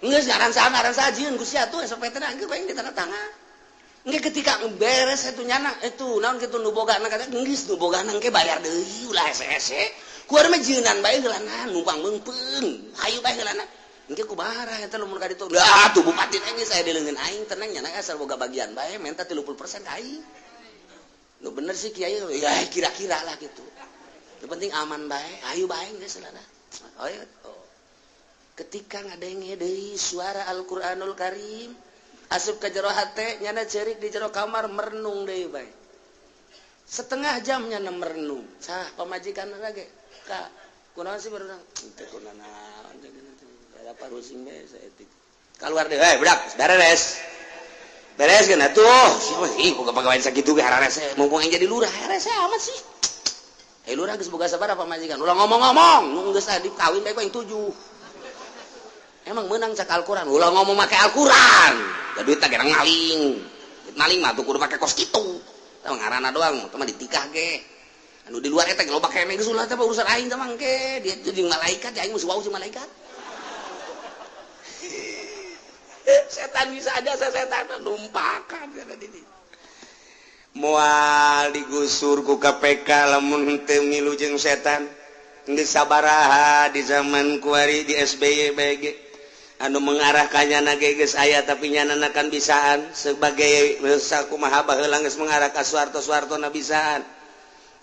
S1: Geus ngaran saha ngaran saha jieun ku sia tuh SPPT na geus bae ditanda tangan. Engke ketika beres itu nyana itu naon kitu nu bogana kata geus nu bogana engke bayar deui ulah hese-hese. Ku urang mah jieunan bae heulana numpang meungpeung. Hayu bae heulana. Engke kumaha eta lamun ka ditu. Lah tuh bupati teh geus aya di leungeun aing tenang nyana asal boga bagian bae menta 30% ka aing. Nu bener sih kiai ya kira-kira lah gitu. Nu penting aman bae, hayu bae geus heulana. Oh, oh. Ketika ngadenge deui suara Al-Qur'anul Karim asup ka jero hate nyana ceurik di jero kamar merenung deui bae. Setengah jam nyana merenung. Sah pamajikan lagi. Ka kunaon sih merenung? Teu kunaon parusing bae saeutik. Keluar deh, hei budak, beres. Beres kan atuh. Siapa ih boga pagawean sakitu ge hararese mumpung aing jadi lurah, hararese amat sih. Hei lurah geus boga sabaraha pamajikan? Ulah ngomong-ngomong, nu geus adi kawin bae ku aing 7. Emang meunang cak Al-Qur'an, ulah ngomong make Al-Qur'an. Da duit teh gerang maling. Duit maling mah tuh kudu make kos kitu. Tah ngaranna doang, teh mah ditikah ge. Anu di luar eta ge loba keneh geus ulah teh urusan aing teh mangke. Dia jeung malaikat, aing mah wau jeung malaikat.
S3: Setan bisa aja setan numpakan kata diri.
S1: Moal digusur ku KPK lamun teu milu jeung setan. Geus sabaraha di zaman kuari di SBY BG anu mengarahkannya na ge geus aya tapi nyanana kan bisaan sebagai sakumaha baheula geus mengarah ka Soeharto-Soeharto na bisaan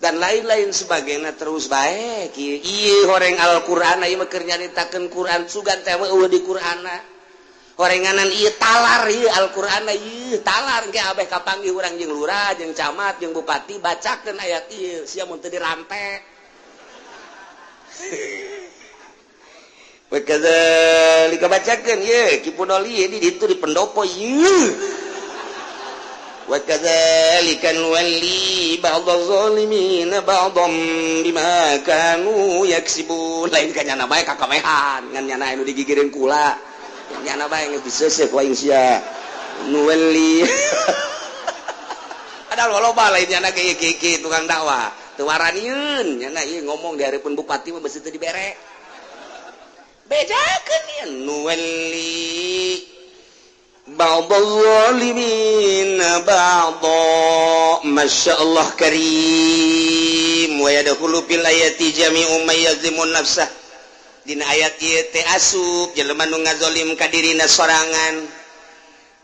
S1: dan lain-lain sebagainya terus bae kieu ieu horeng Al-Qur'an ieu mah keur nyaritakeun Qur'an sugan teh eueuh di Qur'anna horenganan ieu talar ieu Al-Qur'an ieu talar engke abeh kapanggih urang jeung lurah jeung camat jeung bupati bacakeun ayat ieu sia mun teu dirampe. Wa kadzalika bacakeun ieu Ki Pudoli di ditu di pendopo ieu. Wa kadzalika nuwalli ba'dadh zalimina ba'dham bima kanu yaksibun. Lain ka nyana bae kakamehan ngan nyana anu digigireun kula. Nyana bae geus diseuseuh ku aing sia. Nuwalli. Padahal loba lain nyana ge ieu tukang dakwah. Teu waranieun nyana ieu ngomong di hareupeun bupati mah beusi teu dibere. Bejakeun ieu nuwalli ba'dadh zalimina ba'dha. Masyaallah karim wa yadkhulu fil ayati jami'u may yazlimun nafsah. Dina ayat ieu teh asup jelema nu ngazolim ka dirina sorangan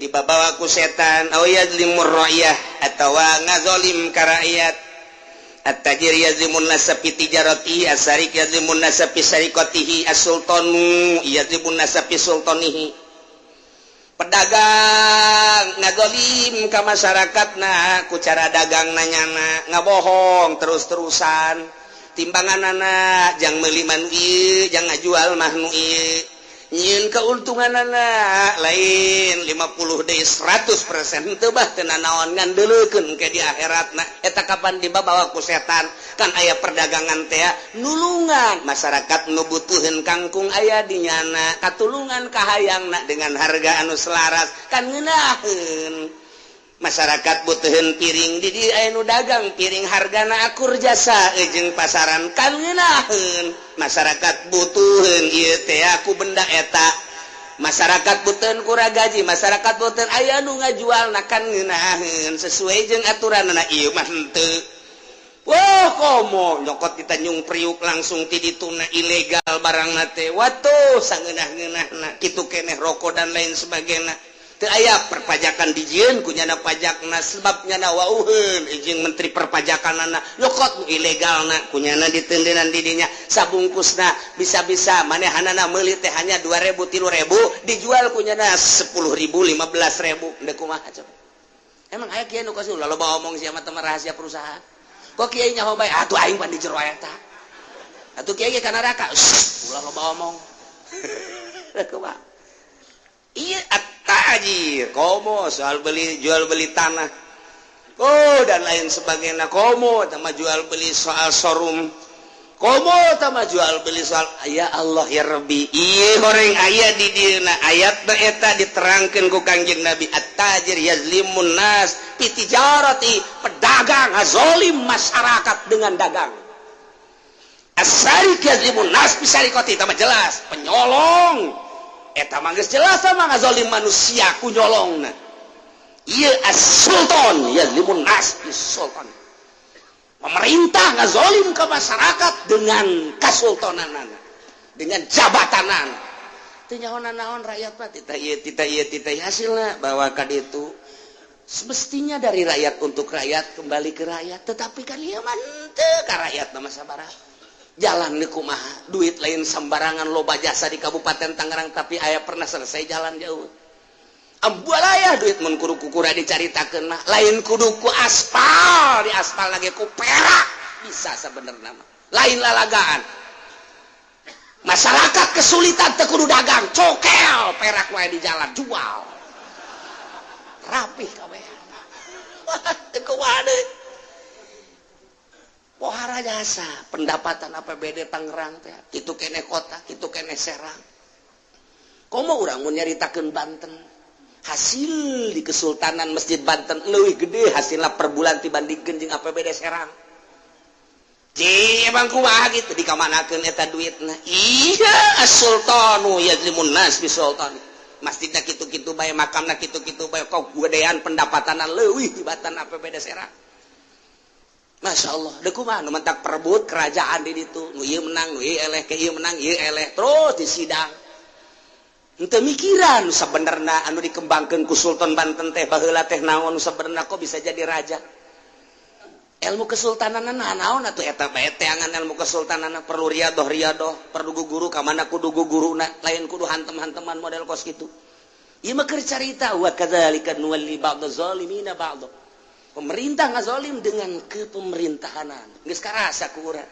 S1: dibabawa ku setan aw yazlimur ra'yah atawa ngazolim ka rakyat. At-tajir yazlimun nasa fi tijaratihi, as-sariq yazlimun nasa fi sariqatihi, as-sultanu yazlimun nasa fi sultanihi. Pedagang ngazolim ka masyarakatna ku cara dagang nanyana ngabohong terus-terusan timbanganana jang meuli manu ieu jang ngajual mah nu ieu nyieun keuntunganana lain 50 deui 100% teu bah teu nanaon ngan deuleukeun ke di akhiratna eta kapan dibabawa ku setan kan aya perdagangan teh nulungan masyarakat nu butuheun kangkung aya di nyana katulungan kahayangna dengan harga anu selaras kan ngeunaheun masyarakat butuheun piring di dieu aya nu dagang piring hargana akur jasa jeung pasaran kan ngeunaheun masyarakat butuheun ieu teh ku benda eta masyarakat butuheun ku gaji masyarakat butuheun aya nu ngajualna kan ngeunaheun sesuai jeung aturanna ieu mah henteu. Wah, komo nyokot di Tanjung Priuk langsung ti dituna ilegal barang teh. Watuh, sangeunah-ngeunahna kitu keneh rokok dan lain sebagainya. Teu aya perpajakan dijieun ku nyana pajakna, sebab nyana wauheun jeung menteri perpajakanana, nyokot nu ilegalna ku nyana ditendenan di dinya sabungkusna. Bisa-bisa manehanana meuli teh hanya 2000, 3000, dijual ku nyana 10.000, 15.000. Ndek kumaha coba? Emang aya kieu nu kos ulah loba omong sia mah, rahasia perusahaan. Kok kiai nyaho bae atuh, aing pan di jero eta atuh, kiai ge ka neraka. Ulah loba omong. Kumaha iya at-tajir? Komo soal beli jual beli tanah, oh, dan lain sebagainya. Komo sama jual beli soal showroom, komo sama jual beli soal, ya Allah ya Rabbi. Iya, goreng aya di dina ayat eta diterangkan ku Kangjeng Nabi, at-tajir yazlimun nas fi tijarati, pedagang ngazolim masyarakat dengan dagang. As-sariq yazlimun nas fi sariqati, mah jelas penyolong eta mah geus jelas sama ngazolim manusia ku nyolongna. Ieu as-sultan yazlimun nas fi sultan, pemerintah ngazolim ke masyarakat dengan kasultanan, dengan jabatanan. Teu nyaho naon rakyat mah, tita ieu, tita ieu, tita hasilna bahwa ka ditu semestinya dari rakyat untuk rakyat, kembali ke rakyat, tetapi kan ieu mah henteu ka rakyat nama sabaraha. Jalan di kumaha, duit lain sembarangan, loba jasa di Kabupaten Tangerang, tapi aya pernah selesai jalan jauh? Ambualaya duit mun kudu kukura dicaritakeun mah, lain kudu ku aspal, di aspal lagi ku perak bisa sebenarnya mah, lain lalagaan. Masyarakat kesulitan teu kudu dagang, cokel perak wae di jalan, jual rapih kabeh. Wah, teu kumaha deui? Pohara jasa pendapatan APBD Tangerang teh kitu keneh kota, kitu keneh Serang. Komo urang mun nyaritakeun Banten, hasil di Kesultanan Masjid Banten leuwih gede hasilna per bulan dibandingkeun jeung APBD Serang. Ci, emang kumaha gitu dikamanakeun eta duitna? Iya, as-sultanu yazlimun nas bi sultani. Masjidna kitu-kitu bae, makamna kitu-kitu bae, kok gedean pendapatanna leuwih tibatan APBD Serang. Masya Allah, deh kumaha nu mentak perebut kerajaan di ditu, nu ieu menang, nu ieu eleh, ke ieu menang, ieu eleh, terus di sidang. Henteu mikiran sabenerna anu dikembangkeun ku Sultan Banten teh baheula teh naon sabenerna, kok bisa jadi raja. Ilmu kesultanan naon atuh eta bae teangan ilmu kesultanan, perlu riadoh riadoh, perlu guru ka mana kudu guruna, lain kudu hantem-hanteman model kos kitu. Ieu mah keur carita wa kadzalika nuwalli ba'dha zalimina ba'dha. Pemerintah ngazolim dengan kepemerintahanan. Geus karasa ku urang.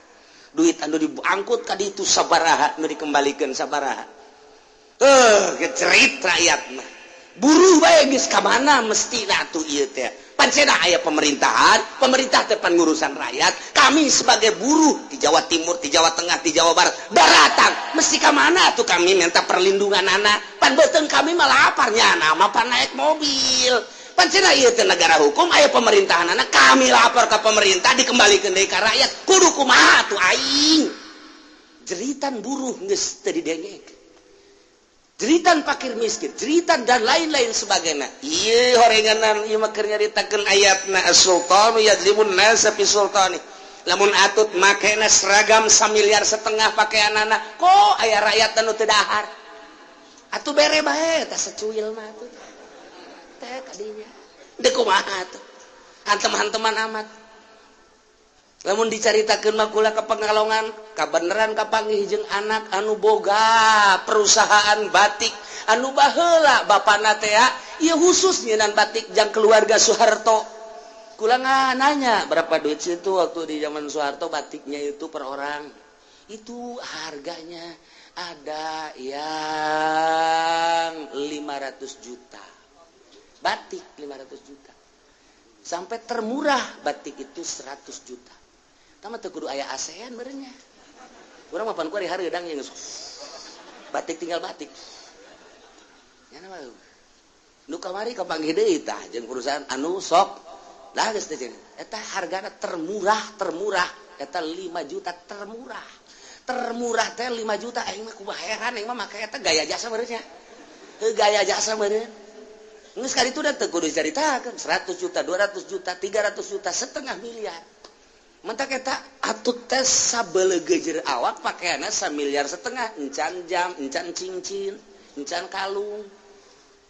S1: Duit anu diangkut ka ditu sabaraha, nu dikembalikan sabaraha. Gecerit rakyat mah. Buruh bae geus ka mana mesti atuh ieu teh. Pancena aya pemerintahan, pemerintah teh ngurusan rakyat. Kami sebagai buruh di Jawa Timur, di Jawa Tengah, di Jawa Barat, daratang, mesti ka mana tuh kami minta perlindungan anak? Pan beuteung kami malah laparnya, nama pan naik mobil. Pancena ieu teh negara hukum, aya pemerintahan anak, kami lapor ke pemerintah dikembalikan deui ka rakyat. Kudu kumaha tuh aing? Jeritan buruh geus teu didengek. Jeritan fakir miskin, jeritan dan lain-lain sebagainya. Iya, horenganan ieu mah keur nyaritakeun ayatna as-sultanu yadzlimun nasa fi sultani. Lamun atut makena seragam 1,5 miliar pakaianana, kok aya rakyat anu teu dahar? Atuh bere bae tah secuil mah atuh. Teh kadinya. Deuk kumaha atuh? Hantem-hanteman amat. Lamun dicaritakeun mah kula ke Pekalongan, kabeneran kapanggih jeung anak anu boga perusahaan batik anu baheula bapana teh ieu khusus nyieunan batik jang keluarga Soeharto. Kula nanya berapa duit situ waktu di zaman Soeharto batiknya itu per orang. Itu harganya ada yang 500 juta. Batik 500 juta. Sampai termurah batik itu 100 juta. Tama teu kudu aya ASEAN meureunnya. Urang mah pan ku hari hareudang jeung batik tinggal batik. Nya mah nu kamari kapanggih deui tah jeung perusahaan anu sok lah geus teh eta hargana termurah, termurah eta 5 juta, termurah termurah teh 5 juta. Aing mah kumaha heran, aing mah make eta gaya jasa meureun nya. Heuh, gaya jasa meureun. Geus kali itu dan teu kudu dicaritakeun 100 juta, 200 juta, 300 juta, setengah miliar. Mentak eta atut tes sabelegejer awak pakaianna 1,5 miliar, encan jam, encan cincin, encan kalung.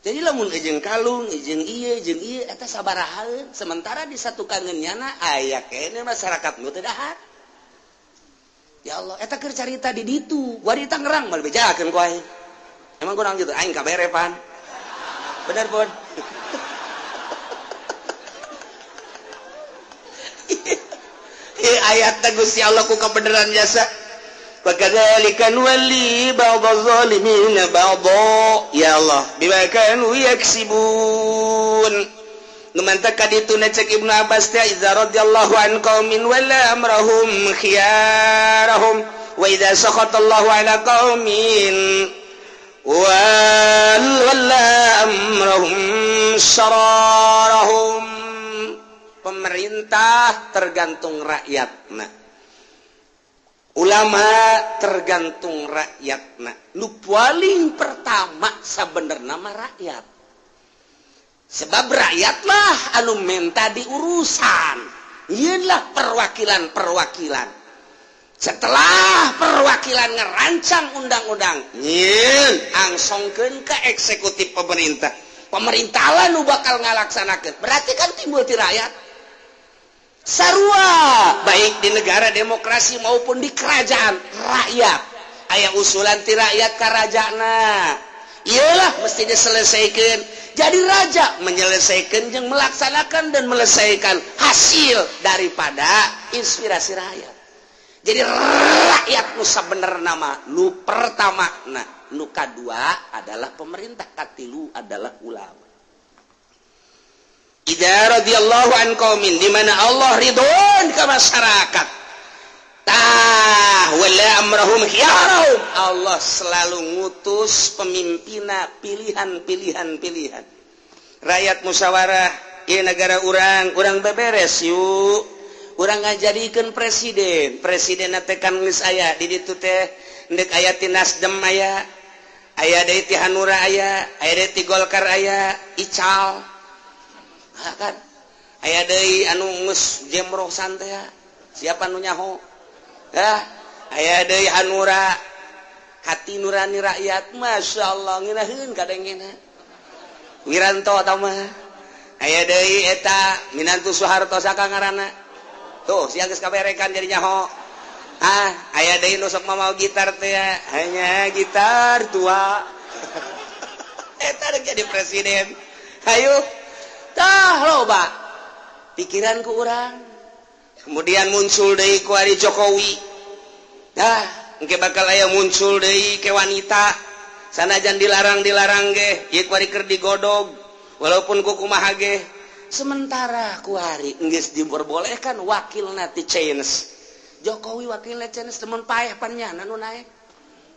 S1: Jadi lamun jeung kalung jeung ieu jeung ieu eta sabaraha, sementara di satu kangen nyana aya kene masyarakat nu teu dahar. Ya Allah, eta keur carita di ditu, gua di Tangerang moal bejakeun ku aing. Emang kurang gitu, aing kabere pan. Bener pun. Ayat Gusti Allah ku kebenaran jasa. Wa kadzalika nuwalli ba'dadh zalimin ba'dha, ya Allah, bima kanu yaksibun. Nu mantak ka ditu cek Ibnu Abbas teh, idza radhiyallahu an qaumin wala amrahum khiyarahum wa idza sakhatallahu ala qaumin wala amrahum syararahum. Pemerintah tergantung rakyat, nah ulama tergantung rakyat. Nah, nu paling pertama sebenarnya nama rakyat, sebab rakyatlah anu minta diurusan. Inilah perwakilan-perwakilan. Setelah perwakilan ngerancang undang-undang, nyin angsongkeun ke eksekutif pemerintah, pemerintah lah nu bakal ngalaksanakeun. Berarti kan timbul ti rakyat. Sarua baik di negara demokrasi maupun di kerajaan rakyat, aya usulan ti rakyat ka rajana, iyalah mesti diselesaikan. Jadi raja menyelesaikan yang melaksanakan dan melesaikan hasil daripada inspirasi rakyat. Jadi rakyat nu bener nama nu pertama. Nah, nu kadua adalah pemerintah, katilu adalah ulama. Idza radhiyallahu an qaumin, di mana Allah ridhon ke masyarakat, tah wala amrahum khiyarahum. Allah selalu ngutus pemimpina pilihan-pilihan, pilihan rakyat, musyawarah. Ieu negara urang, urang beberes yuk, urang ngajadikeun presiden. Presiden teh kan geus aya di ditu teh, ndek aya ti Nasdem, aya aya deui ti Hanura, aya aya deui ti Golkar, aya Ical kan, aya deui anu geus jemrosan teh, siapa nu nyaho ya, aya deui Hanura, hati nurani rakyat. Masya Allah, ngeunaheun kadengena Wiranto atau mah. Aya deui eta minantu Soeharto, saka ngaranna tuh, sia geus kaberekan jadi nyaho. Ah, aya deui nu sok mau gitar teh, hanya gitar tua, eta jadi presiden. Hayu tah, loba pikiran ku urang. Kemudian muncul deui ku ari Jokowi. Nah, engke bakal aya muncul deui ke wanita, sanajan dilarang-dilarang ge ieu kuari keur digodog, walaupun ku kumaha ge. Sementara kuari geus diperbolehkan wakil ti Chinese. Jokowi wakilna Chinese, temen paeh pan nyana nu naik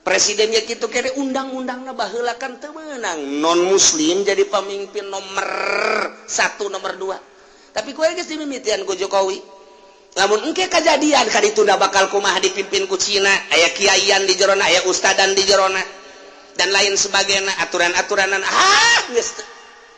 S1: presidennya gitu kere. Undang-undangna baheula kan teu meunang non muslim jadi pemimpin nomor satu, nomor dua, tapi kuari geus dimimitian ku Jokowi. Lamun engke kejadian ka ditunda bakal kumaha dipimpin ku Cina, aya kiaian di jerona, aya ustadan di jerona, dan lain sebagainya, aturan-aturanan. Ah, geus.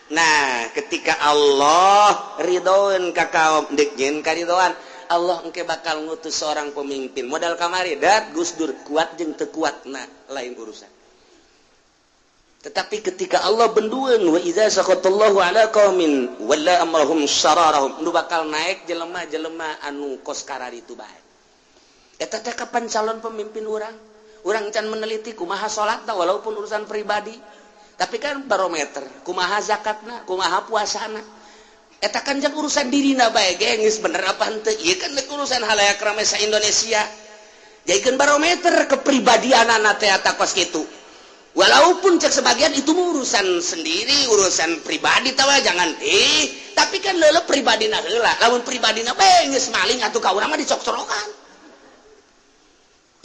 S1: Nah, ketika Allah ridhoan ka kaum, dek nyeun karidoan Allah, engke bakal ngutus seorang pemimpin modal kamari dat Gus Dur, kuat jeung teu kuat nah lain urusan. Tetapi ketika Allah bendueun, wa idza sakhatallahu ala qaumin walla amrahum syararahum, nu bakal naik jelema-jelema anu kos kararitu bae. Eta teh kapan calon pemimpin urang? Urang can meneliti kumaha salatna, walaupun urusan pribadi, tapi kan barometer kumaha zakatna, kumaha puasana. Eta kan jang urusan dirina bae ge geus bener apa henteu. Ieu kan urusan halayak rame sa Indonesia, jadikeun barometer kepribadianana teh eta kos kitu. Walaupun cek sebagian itu urusan sendiri, urusan pribadi tawa jangan, tapi kan leule pribadina heula. Lamun pribadina bae geus maling atuh ka urang mah dicok-corokan.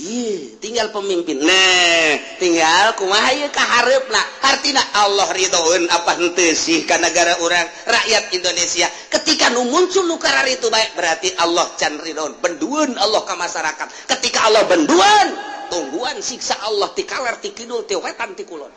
S1: Ih, tinggal pemimpin. Nah, tinggal kumaha ieu ka hareupna. Hartina Allah ridhoeun apa henteu sih ka negara urang, rakyat Indonesia. Ketika nu muncul nu kararitu bae, berarti Allah can ridhoeun. Bendueun Allah ka masyarakat. Ketika Allah bendueun, tungguan siksa Allah ti kaler, ti kidul, ti wetan, ti kulon.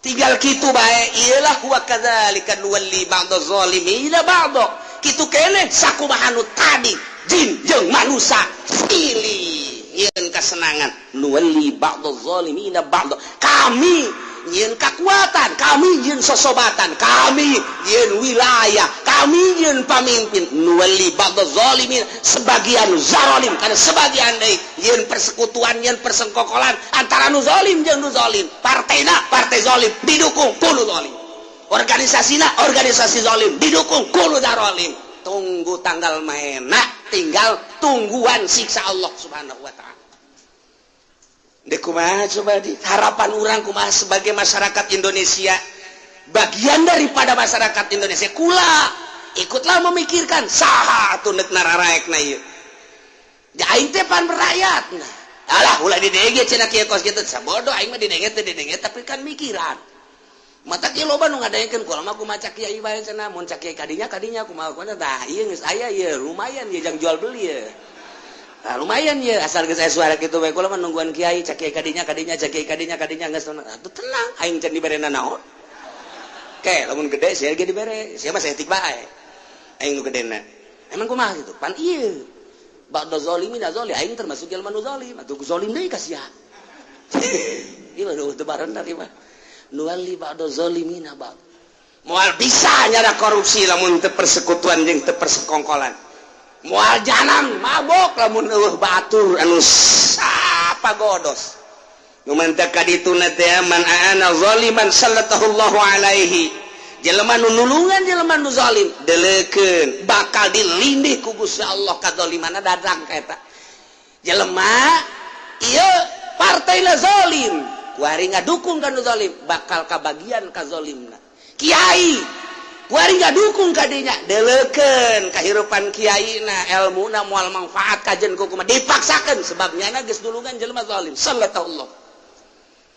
S1: Tinggal kitu bae, iyalah wa kadzalika nuwalli ba'dadh zalimina ba'dha. Kitu keneh sakumaha nu tadi. Jin jeung manusia pilih nyieun kesenangan. Nuwalli ba'dadz zalimina ba'd. Kami nyieun kekuatan, kami nyieun sosobatan, kami nyieun wilayah, kami nyieun pamimpin. Nuwalli ba'dadz zalimin, sebagian zalim karena sebagian deui nyieun persekutuan, nyieun persengkokolan antara nu zalim jeung nu zalim. Partena partai zalim didukung ku nu zalim, organisasina organisasi zalim didukung ku nu zalim. Tunggu tanggal maena, tinggal tungguan siksa Allah Subhanahu wa Ta'ala. Dek kumaha coba di harapan orang kumaha sebagai masyarakat Indonesia, bagian daripada masyarakat Indonesia? Kula ikutlah memikirkan saha atuh nek nararaekna ieu. Ja aing teh pan rakyat. Nah, alah, ulah didenge cenah kieu kos kitu, sabodo aing mah didenge teh didenge, tapi kan mikiran. Mata kieu loba nu ngadengekeun kula mah, kumaha cak kiai bae cenah, mun cak kiai kadinya kadinya kumaha kumaha. Tah, ieu geus aya ieu, lumayan ieu jang jual beli ye. Nah, lumayan ya, asal geus aya suara kitu bae kula mah nungguan kiai, cak kiai kadinya kadinya, cak kiai kadinya kadinya, geus atuh tenang aing can dibere naon. Ke lamun gede sia ge dibere, sia mah saeutik bae. Aing nu gedena. Emang kumaha gitu? Pan ieu. Ba'da zalimin zalim, aing termasuk jelema nu zalim, atuh zalim deui ka sia. Ieu mah teu barenar ieu mah. Nuwalli ba'da zalimina ba'd. Moal bisa nyara korupsi lamun teu persekutuan jeung teu persekongkolan. Moal jalan mabok lamun eueuh batur anu sapagodos. Nu mantak ka dituna teh, man aana zaliman sallallahu alaihi. Jelema nu nulungan jelema nu zalim, deleukeun bakal dilindih ku Gusti Allah kadzalimanna dadang ka eta. Jelema ieu partai zalim, kuari ngadukung ka nu zalim, bakal kabagian kazalimna. Kiai kuari ngadukung ka dinya, deleukeun kahirupan kiaina, elmuna moal manfaat kajen ku kumaha dipaksakeun, sebab nyana geus nulungan jelema zalim. Sallallahu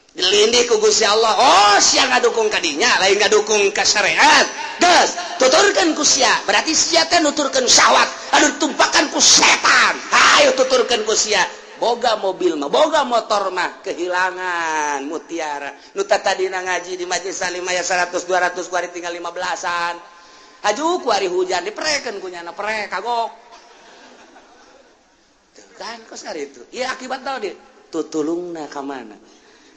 S1: dilindih ku Gusti Allah. Oh, sia ngadukung ka dinya, lain ngadukung ka syariat, geus tuturkeun ku sia, berarti sia teh nuturkeun syahwat anu ditumpakan ku setan. Hayo tuturkeun ku sia, boga mobil mah, boga motor mah, kehilangan mutiara. Nu tadina ngaji di majelis salim aya 100 200, kuari tinggal 15-an. Haju kuari hujan diprekeun ku nyana, prek kagok. Tuh kan kos itu. Iya, akibat tau dia tutulungna ka mana.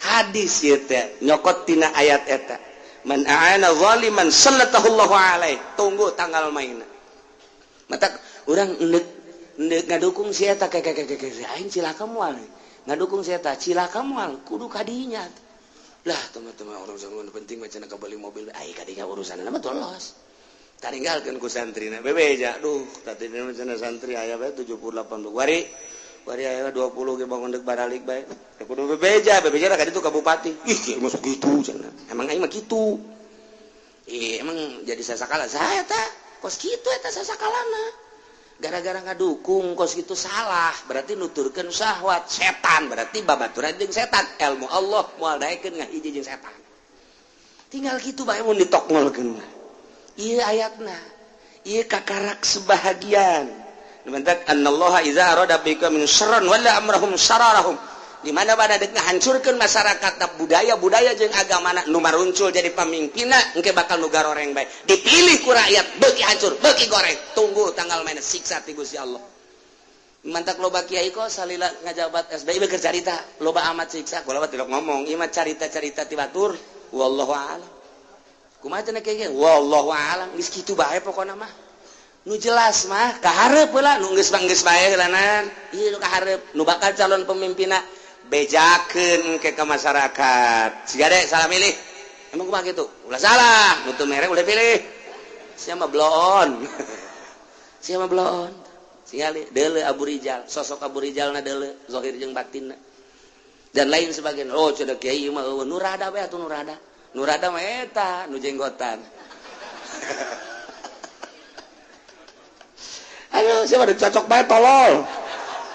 S1: Hadis ieu teh nyokot tina ayat eta, man a'ana zaliman sallallahu alaihi. Tunggu tanggal mainna. Mata urang endek endek ngadukung si eta, kayak kayak kayak aing cilaka moal ngadukung si eta, cilaka moal, kudu kadinya lah. Teman-teman, orang zaman penting macam beli mobil ai kadinya, urusan mah tolos taringgalkeun ku santrina bebeja. Duh, tadi cenah santri aya bae 78, wari wari aya 20 ge bangun deuk baralik bae. Teu kudu bebeja, bebeja ka ditu ka bupati. Ih, masuk gitu cenah. Emang aing mah kitu. Ih, emang jadi sasakala saya ta kos kitu eta sasakalana. Gara-gara ngadukung kos kitu salah, berarti nuturkeun syahwat setan, berarti babaturan jeung setan. Ilmu Allah moal daekeun ngahiji jeung setan. Tinggal kitu bae mun ditokngolkeun. Ieu ayatna. Ieu kakarak sebahagian. Mantak annallaha idza arada bikum syarran wala amrahum syararahum. Di mana pada dek ngahancurkeun masyarakat, budaya-budaya jeung agamana, nu maruncul jadi pamimpinna engke bakal nu garoreng bae. Dipilih ku rakyat, beuki hancur, beuki goreng. Tunggu tanggal mainna siksa ti Gusti Allah. Mantak loba kiai kok salila ngajabat SBY beker carita, loba amat siksa. Kula mah tidak ngomong, ieu mah carita-carita ti batur. Wallahu a'lam. Kumaha cenah kiai? Wallahu a'lam. Geus kitu bae pokona mah. Nu jelas mah kaharep heula, nu geus mah geus bae heulanan. Ieu nu kaharep, nu bakal calon pemimpinna bejakeun ke ke masyarakat. Siga deh salah milih. Emang kumaha kitu? Ulah salah, nu teu mere ulah pilih. Sia mah bloon. Sia mah bloon. Singali deuleu Abu Rijal, sosok Abu Rijal na deuleu, zahir jeung batinna. Dan lain sebagainya. Oh, cenah kiai mah eueuh nu rada bae atuh nu rada. Nu rada mah eta nu jenggotan. Aduh, siapa udah cocok bae tolol.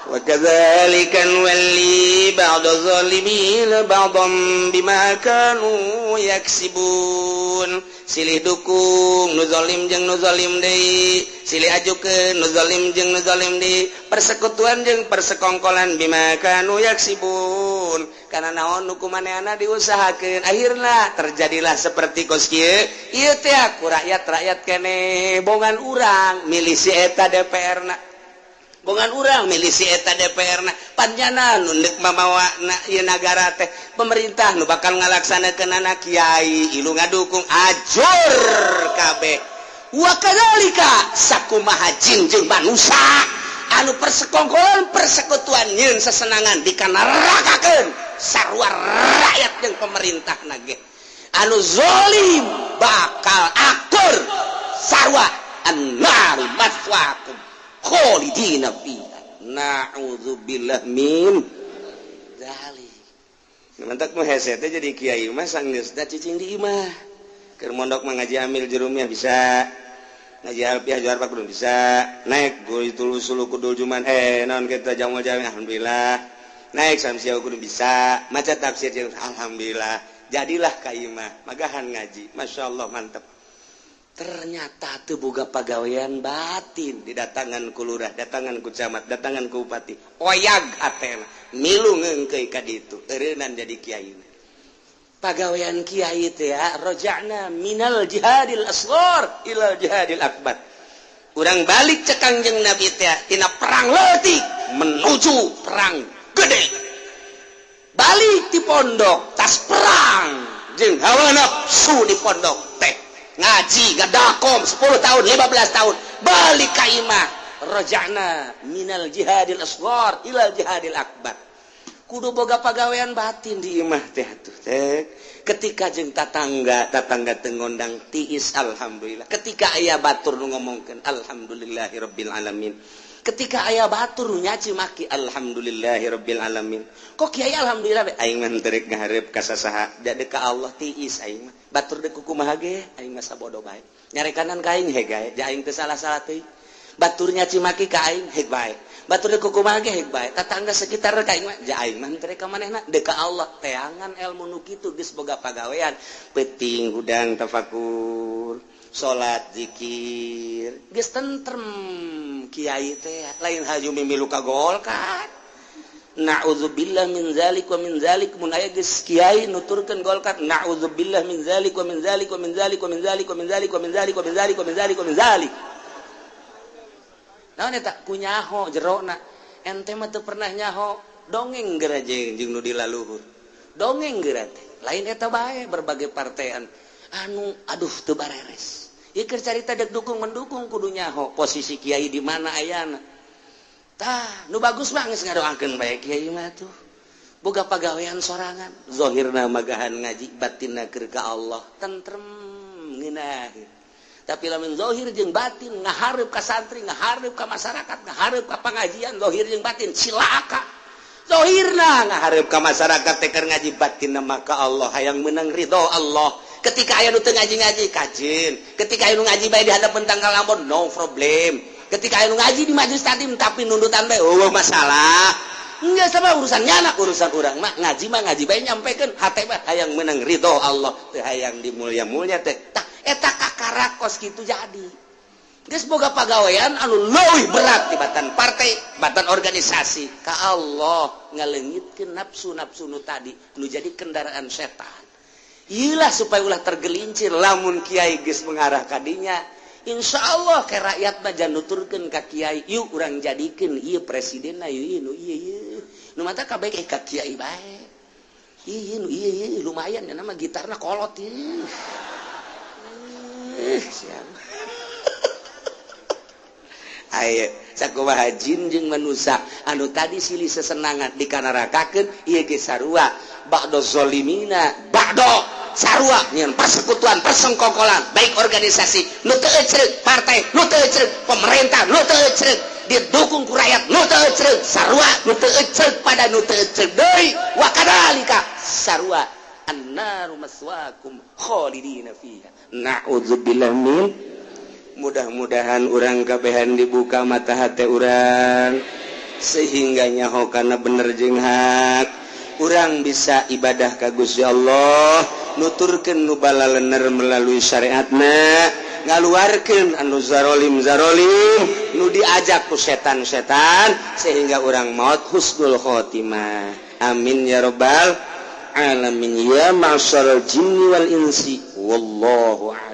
S1: Wa kadzalika nuwalli ba'da zalimin ba'dam bima kanu yaksibun. Silih dukung nu zalim jeung nu zalim deui, silih ajukeun nu zalim jeung nu zalim deui, persekutuan jeung persekongkolan, bima kanu yaksibun. Karena naon nu kumaneana diusahakeun, akhirna terjadilah seperti kos kieu. Ieu teh ku rakyat-rakyat kene bongan urang milih si eta DPR na. Bongan urang milih si eta DPR na panjana nu deuk mamawa na ieu nagara teh pemerintah nu bakal ngalaksanakeun kiai ilu ngadukung ajur kabeh. Wa kadzalika sakumaha jin jeung manusia anu persekongkolan persekutuan nyeun sesenangan dikanerakakeun sarua rakyat jeung pemerintah nage anu zolim bakal akur sarua annaru maswaakum kholidina fiha na'udzubillah min dzalik. Mantak mah hese teh jadi kiai mah sanggeusna cicing di imah. Keur mondok mah ngaji amil jurumiyah bisa. Ngaji alfiah juar pak belum bisa. Naik guru sulu kudul juman naon kita jamal jami alhamdulillah. Naik samsiah kudu bisa. Maca tafsir jeung alhamdulillah. Jadilah ka imah magahan ngaji. Masyaallah mantep. Ternyata teu boga pagawean batin didatangan ku lurah, datangan ku camat, datangan ku bupati. Oyag hatena, milu ngeungkeui ka ditu, eureunnan jadi kiai. Pagawean kiai teh ya, roja'na minal jihadil asghar ilal jihadil akbar. Urang balik cek Kangjeng Nabi teh tina perang leutik menuju perang gede. Balik di pondok tas perang jeung hawa nafsu di pondok teh. Ngaji gadakom 10 tahun 15 tahun balik ka imah roja'na minal jihadil asghar ilal jihadil akbar. Kudu boga pagawean batin di imah teh atuh teh. Ketika jeung tatangga, tatangga teu ngondang tiis alhamdulillah. Ketika aya batur nu ngomongkeun alhamdulillahirabbil alamin. Ketika aya batur nu nyaci maki alhamdulillahirabbil alamin. Kok kiai alhamdulillah aing mah teu rek ngahareup ka sasaha da deuk ka Allah tiis aing mah. Batur deuk kumaha ge aing mah sabodo bae. Nyarekanan ka aing heg gae, ja aing teu salah-salah teuing. Batur nyaci maki ka aing heg bae. Batur deuk kumaha ge heg bae. Tatangga sekitar ka aing mah ja aing mah teu rek ka manehna deuk ka Allah. Teangan ilmu nu kitu geus boga pagawean. Peuting hudang tafakur, salat zikir, geus tentrem kiai teh. Lain haju mimilu ka Golkar. Na'udzubillah min zalik wa min zalik mun aya geus kiai nuturkeun Golkar na'udzubillah min zalik wa min zalik wa min zalik wa min zalik wa min zalik wa min zalik wa min zalik wa min zalik wa min zalik. Naon eta ku nyaho jerona ente mah teu pernah nyaho dongeng geura jeung nu di laluhur. Dongeng geura teh lain eta bae berbagai partean anu aduh teu bareres. Ieu keur carita deuk dukung mendukung kudu nyaho posisi kiai di mana ayana. Tah, nu bagus mah geus ngadoakeun bae kiai mah tuh. Boga pagawean sorangan, zahirna magahan ngaji, batinna keur ka Allah, tentrem ngeunah. Tapi lamun zahir jeung batin ngahareup ka santri, ngahareup ka masyarakat, ngahareup ka pangajian, zahir jeung batin cilaka. Zahirna ngahareup ka masyarakat teh keur ngaji, batinna mah ka Allah, hayang meunang ridho Allah. Ketika aya nu teu ngaji-ngaji kajeun, ketika aya nu ngaji bae di hadapan tanggal ambon no problem. Ketika aya nu ngaji di majelis taklim tapi nundutan bae eueuh masalah. Enggak sama urusan nyana, urusan urang mah ngaji bae nyampekeun hate mah hayang meunang ridho Allah, teu hayang dimulia-mulia teh. Tah eta kakara kos kitu jadi. Geus boga pagawean anu leuwih berat tibatan partai, batan organisasi. Ka Allah ngaleungitkeun nafsu-nafsu nu tadi nu jadi kendaraan setan. Iyalah supaya ulah tergelincir lamun kiai geus mengarah ka dinya. Insya Allah ke rakyat mah jangan nuturkeun ka kiai, yuk urang jadikeun ieu presidenna ieu nu ieu ieu. Nu mata kabeh ka kiai bae. Ieu nu ieu ieu lumayan nya mah gitarna kolot ieu. Siap. Ayo sakumaha jin jeung manusia anu tadi silih sesenangan dikanarakakeun ieu ge sarua ba'do zolimina ba'do sarua nyeun persekutuan persengkokolan baik organisasi nu teu ecreug partai nu teu ecreug pemerintah nu teu ecreug didukung ku rakyat nu teu ecreug sarua nu teu ecreug pada nu teu ecreug deui wa kadzalika sarua annaru maswaakum khalidina fiha. Na'udzubillah min. Mudah-mudahan urang kabehan dibuka mata hati urang sehingga nyaho kana bener jeung hak. Urang bisa ibadah ka Gusti Allah, nuturkeun nu balalener melalui syariatna, ngaluarkeun anu zarolim-zarolim, nu diajak ku setan-setan sehingga urang maut husnul khotimah. Amin ya rabbal alamin ya ma'syaral jinni wal insi wallahu a'lam.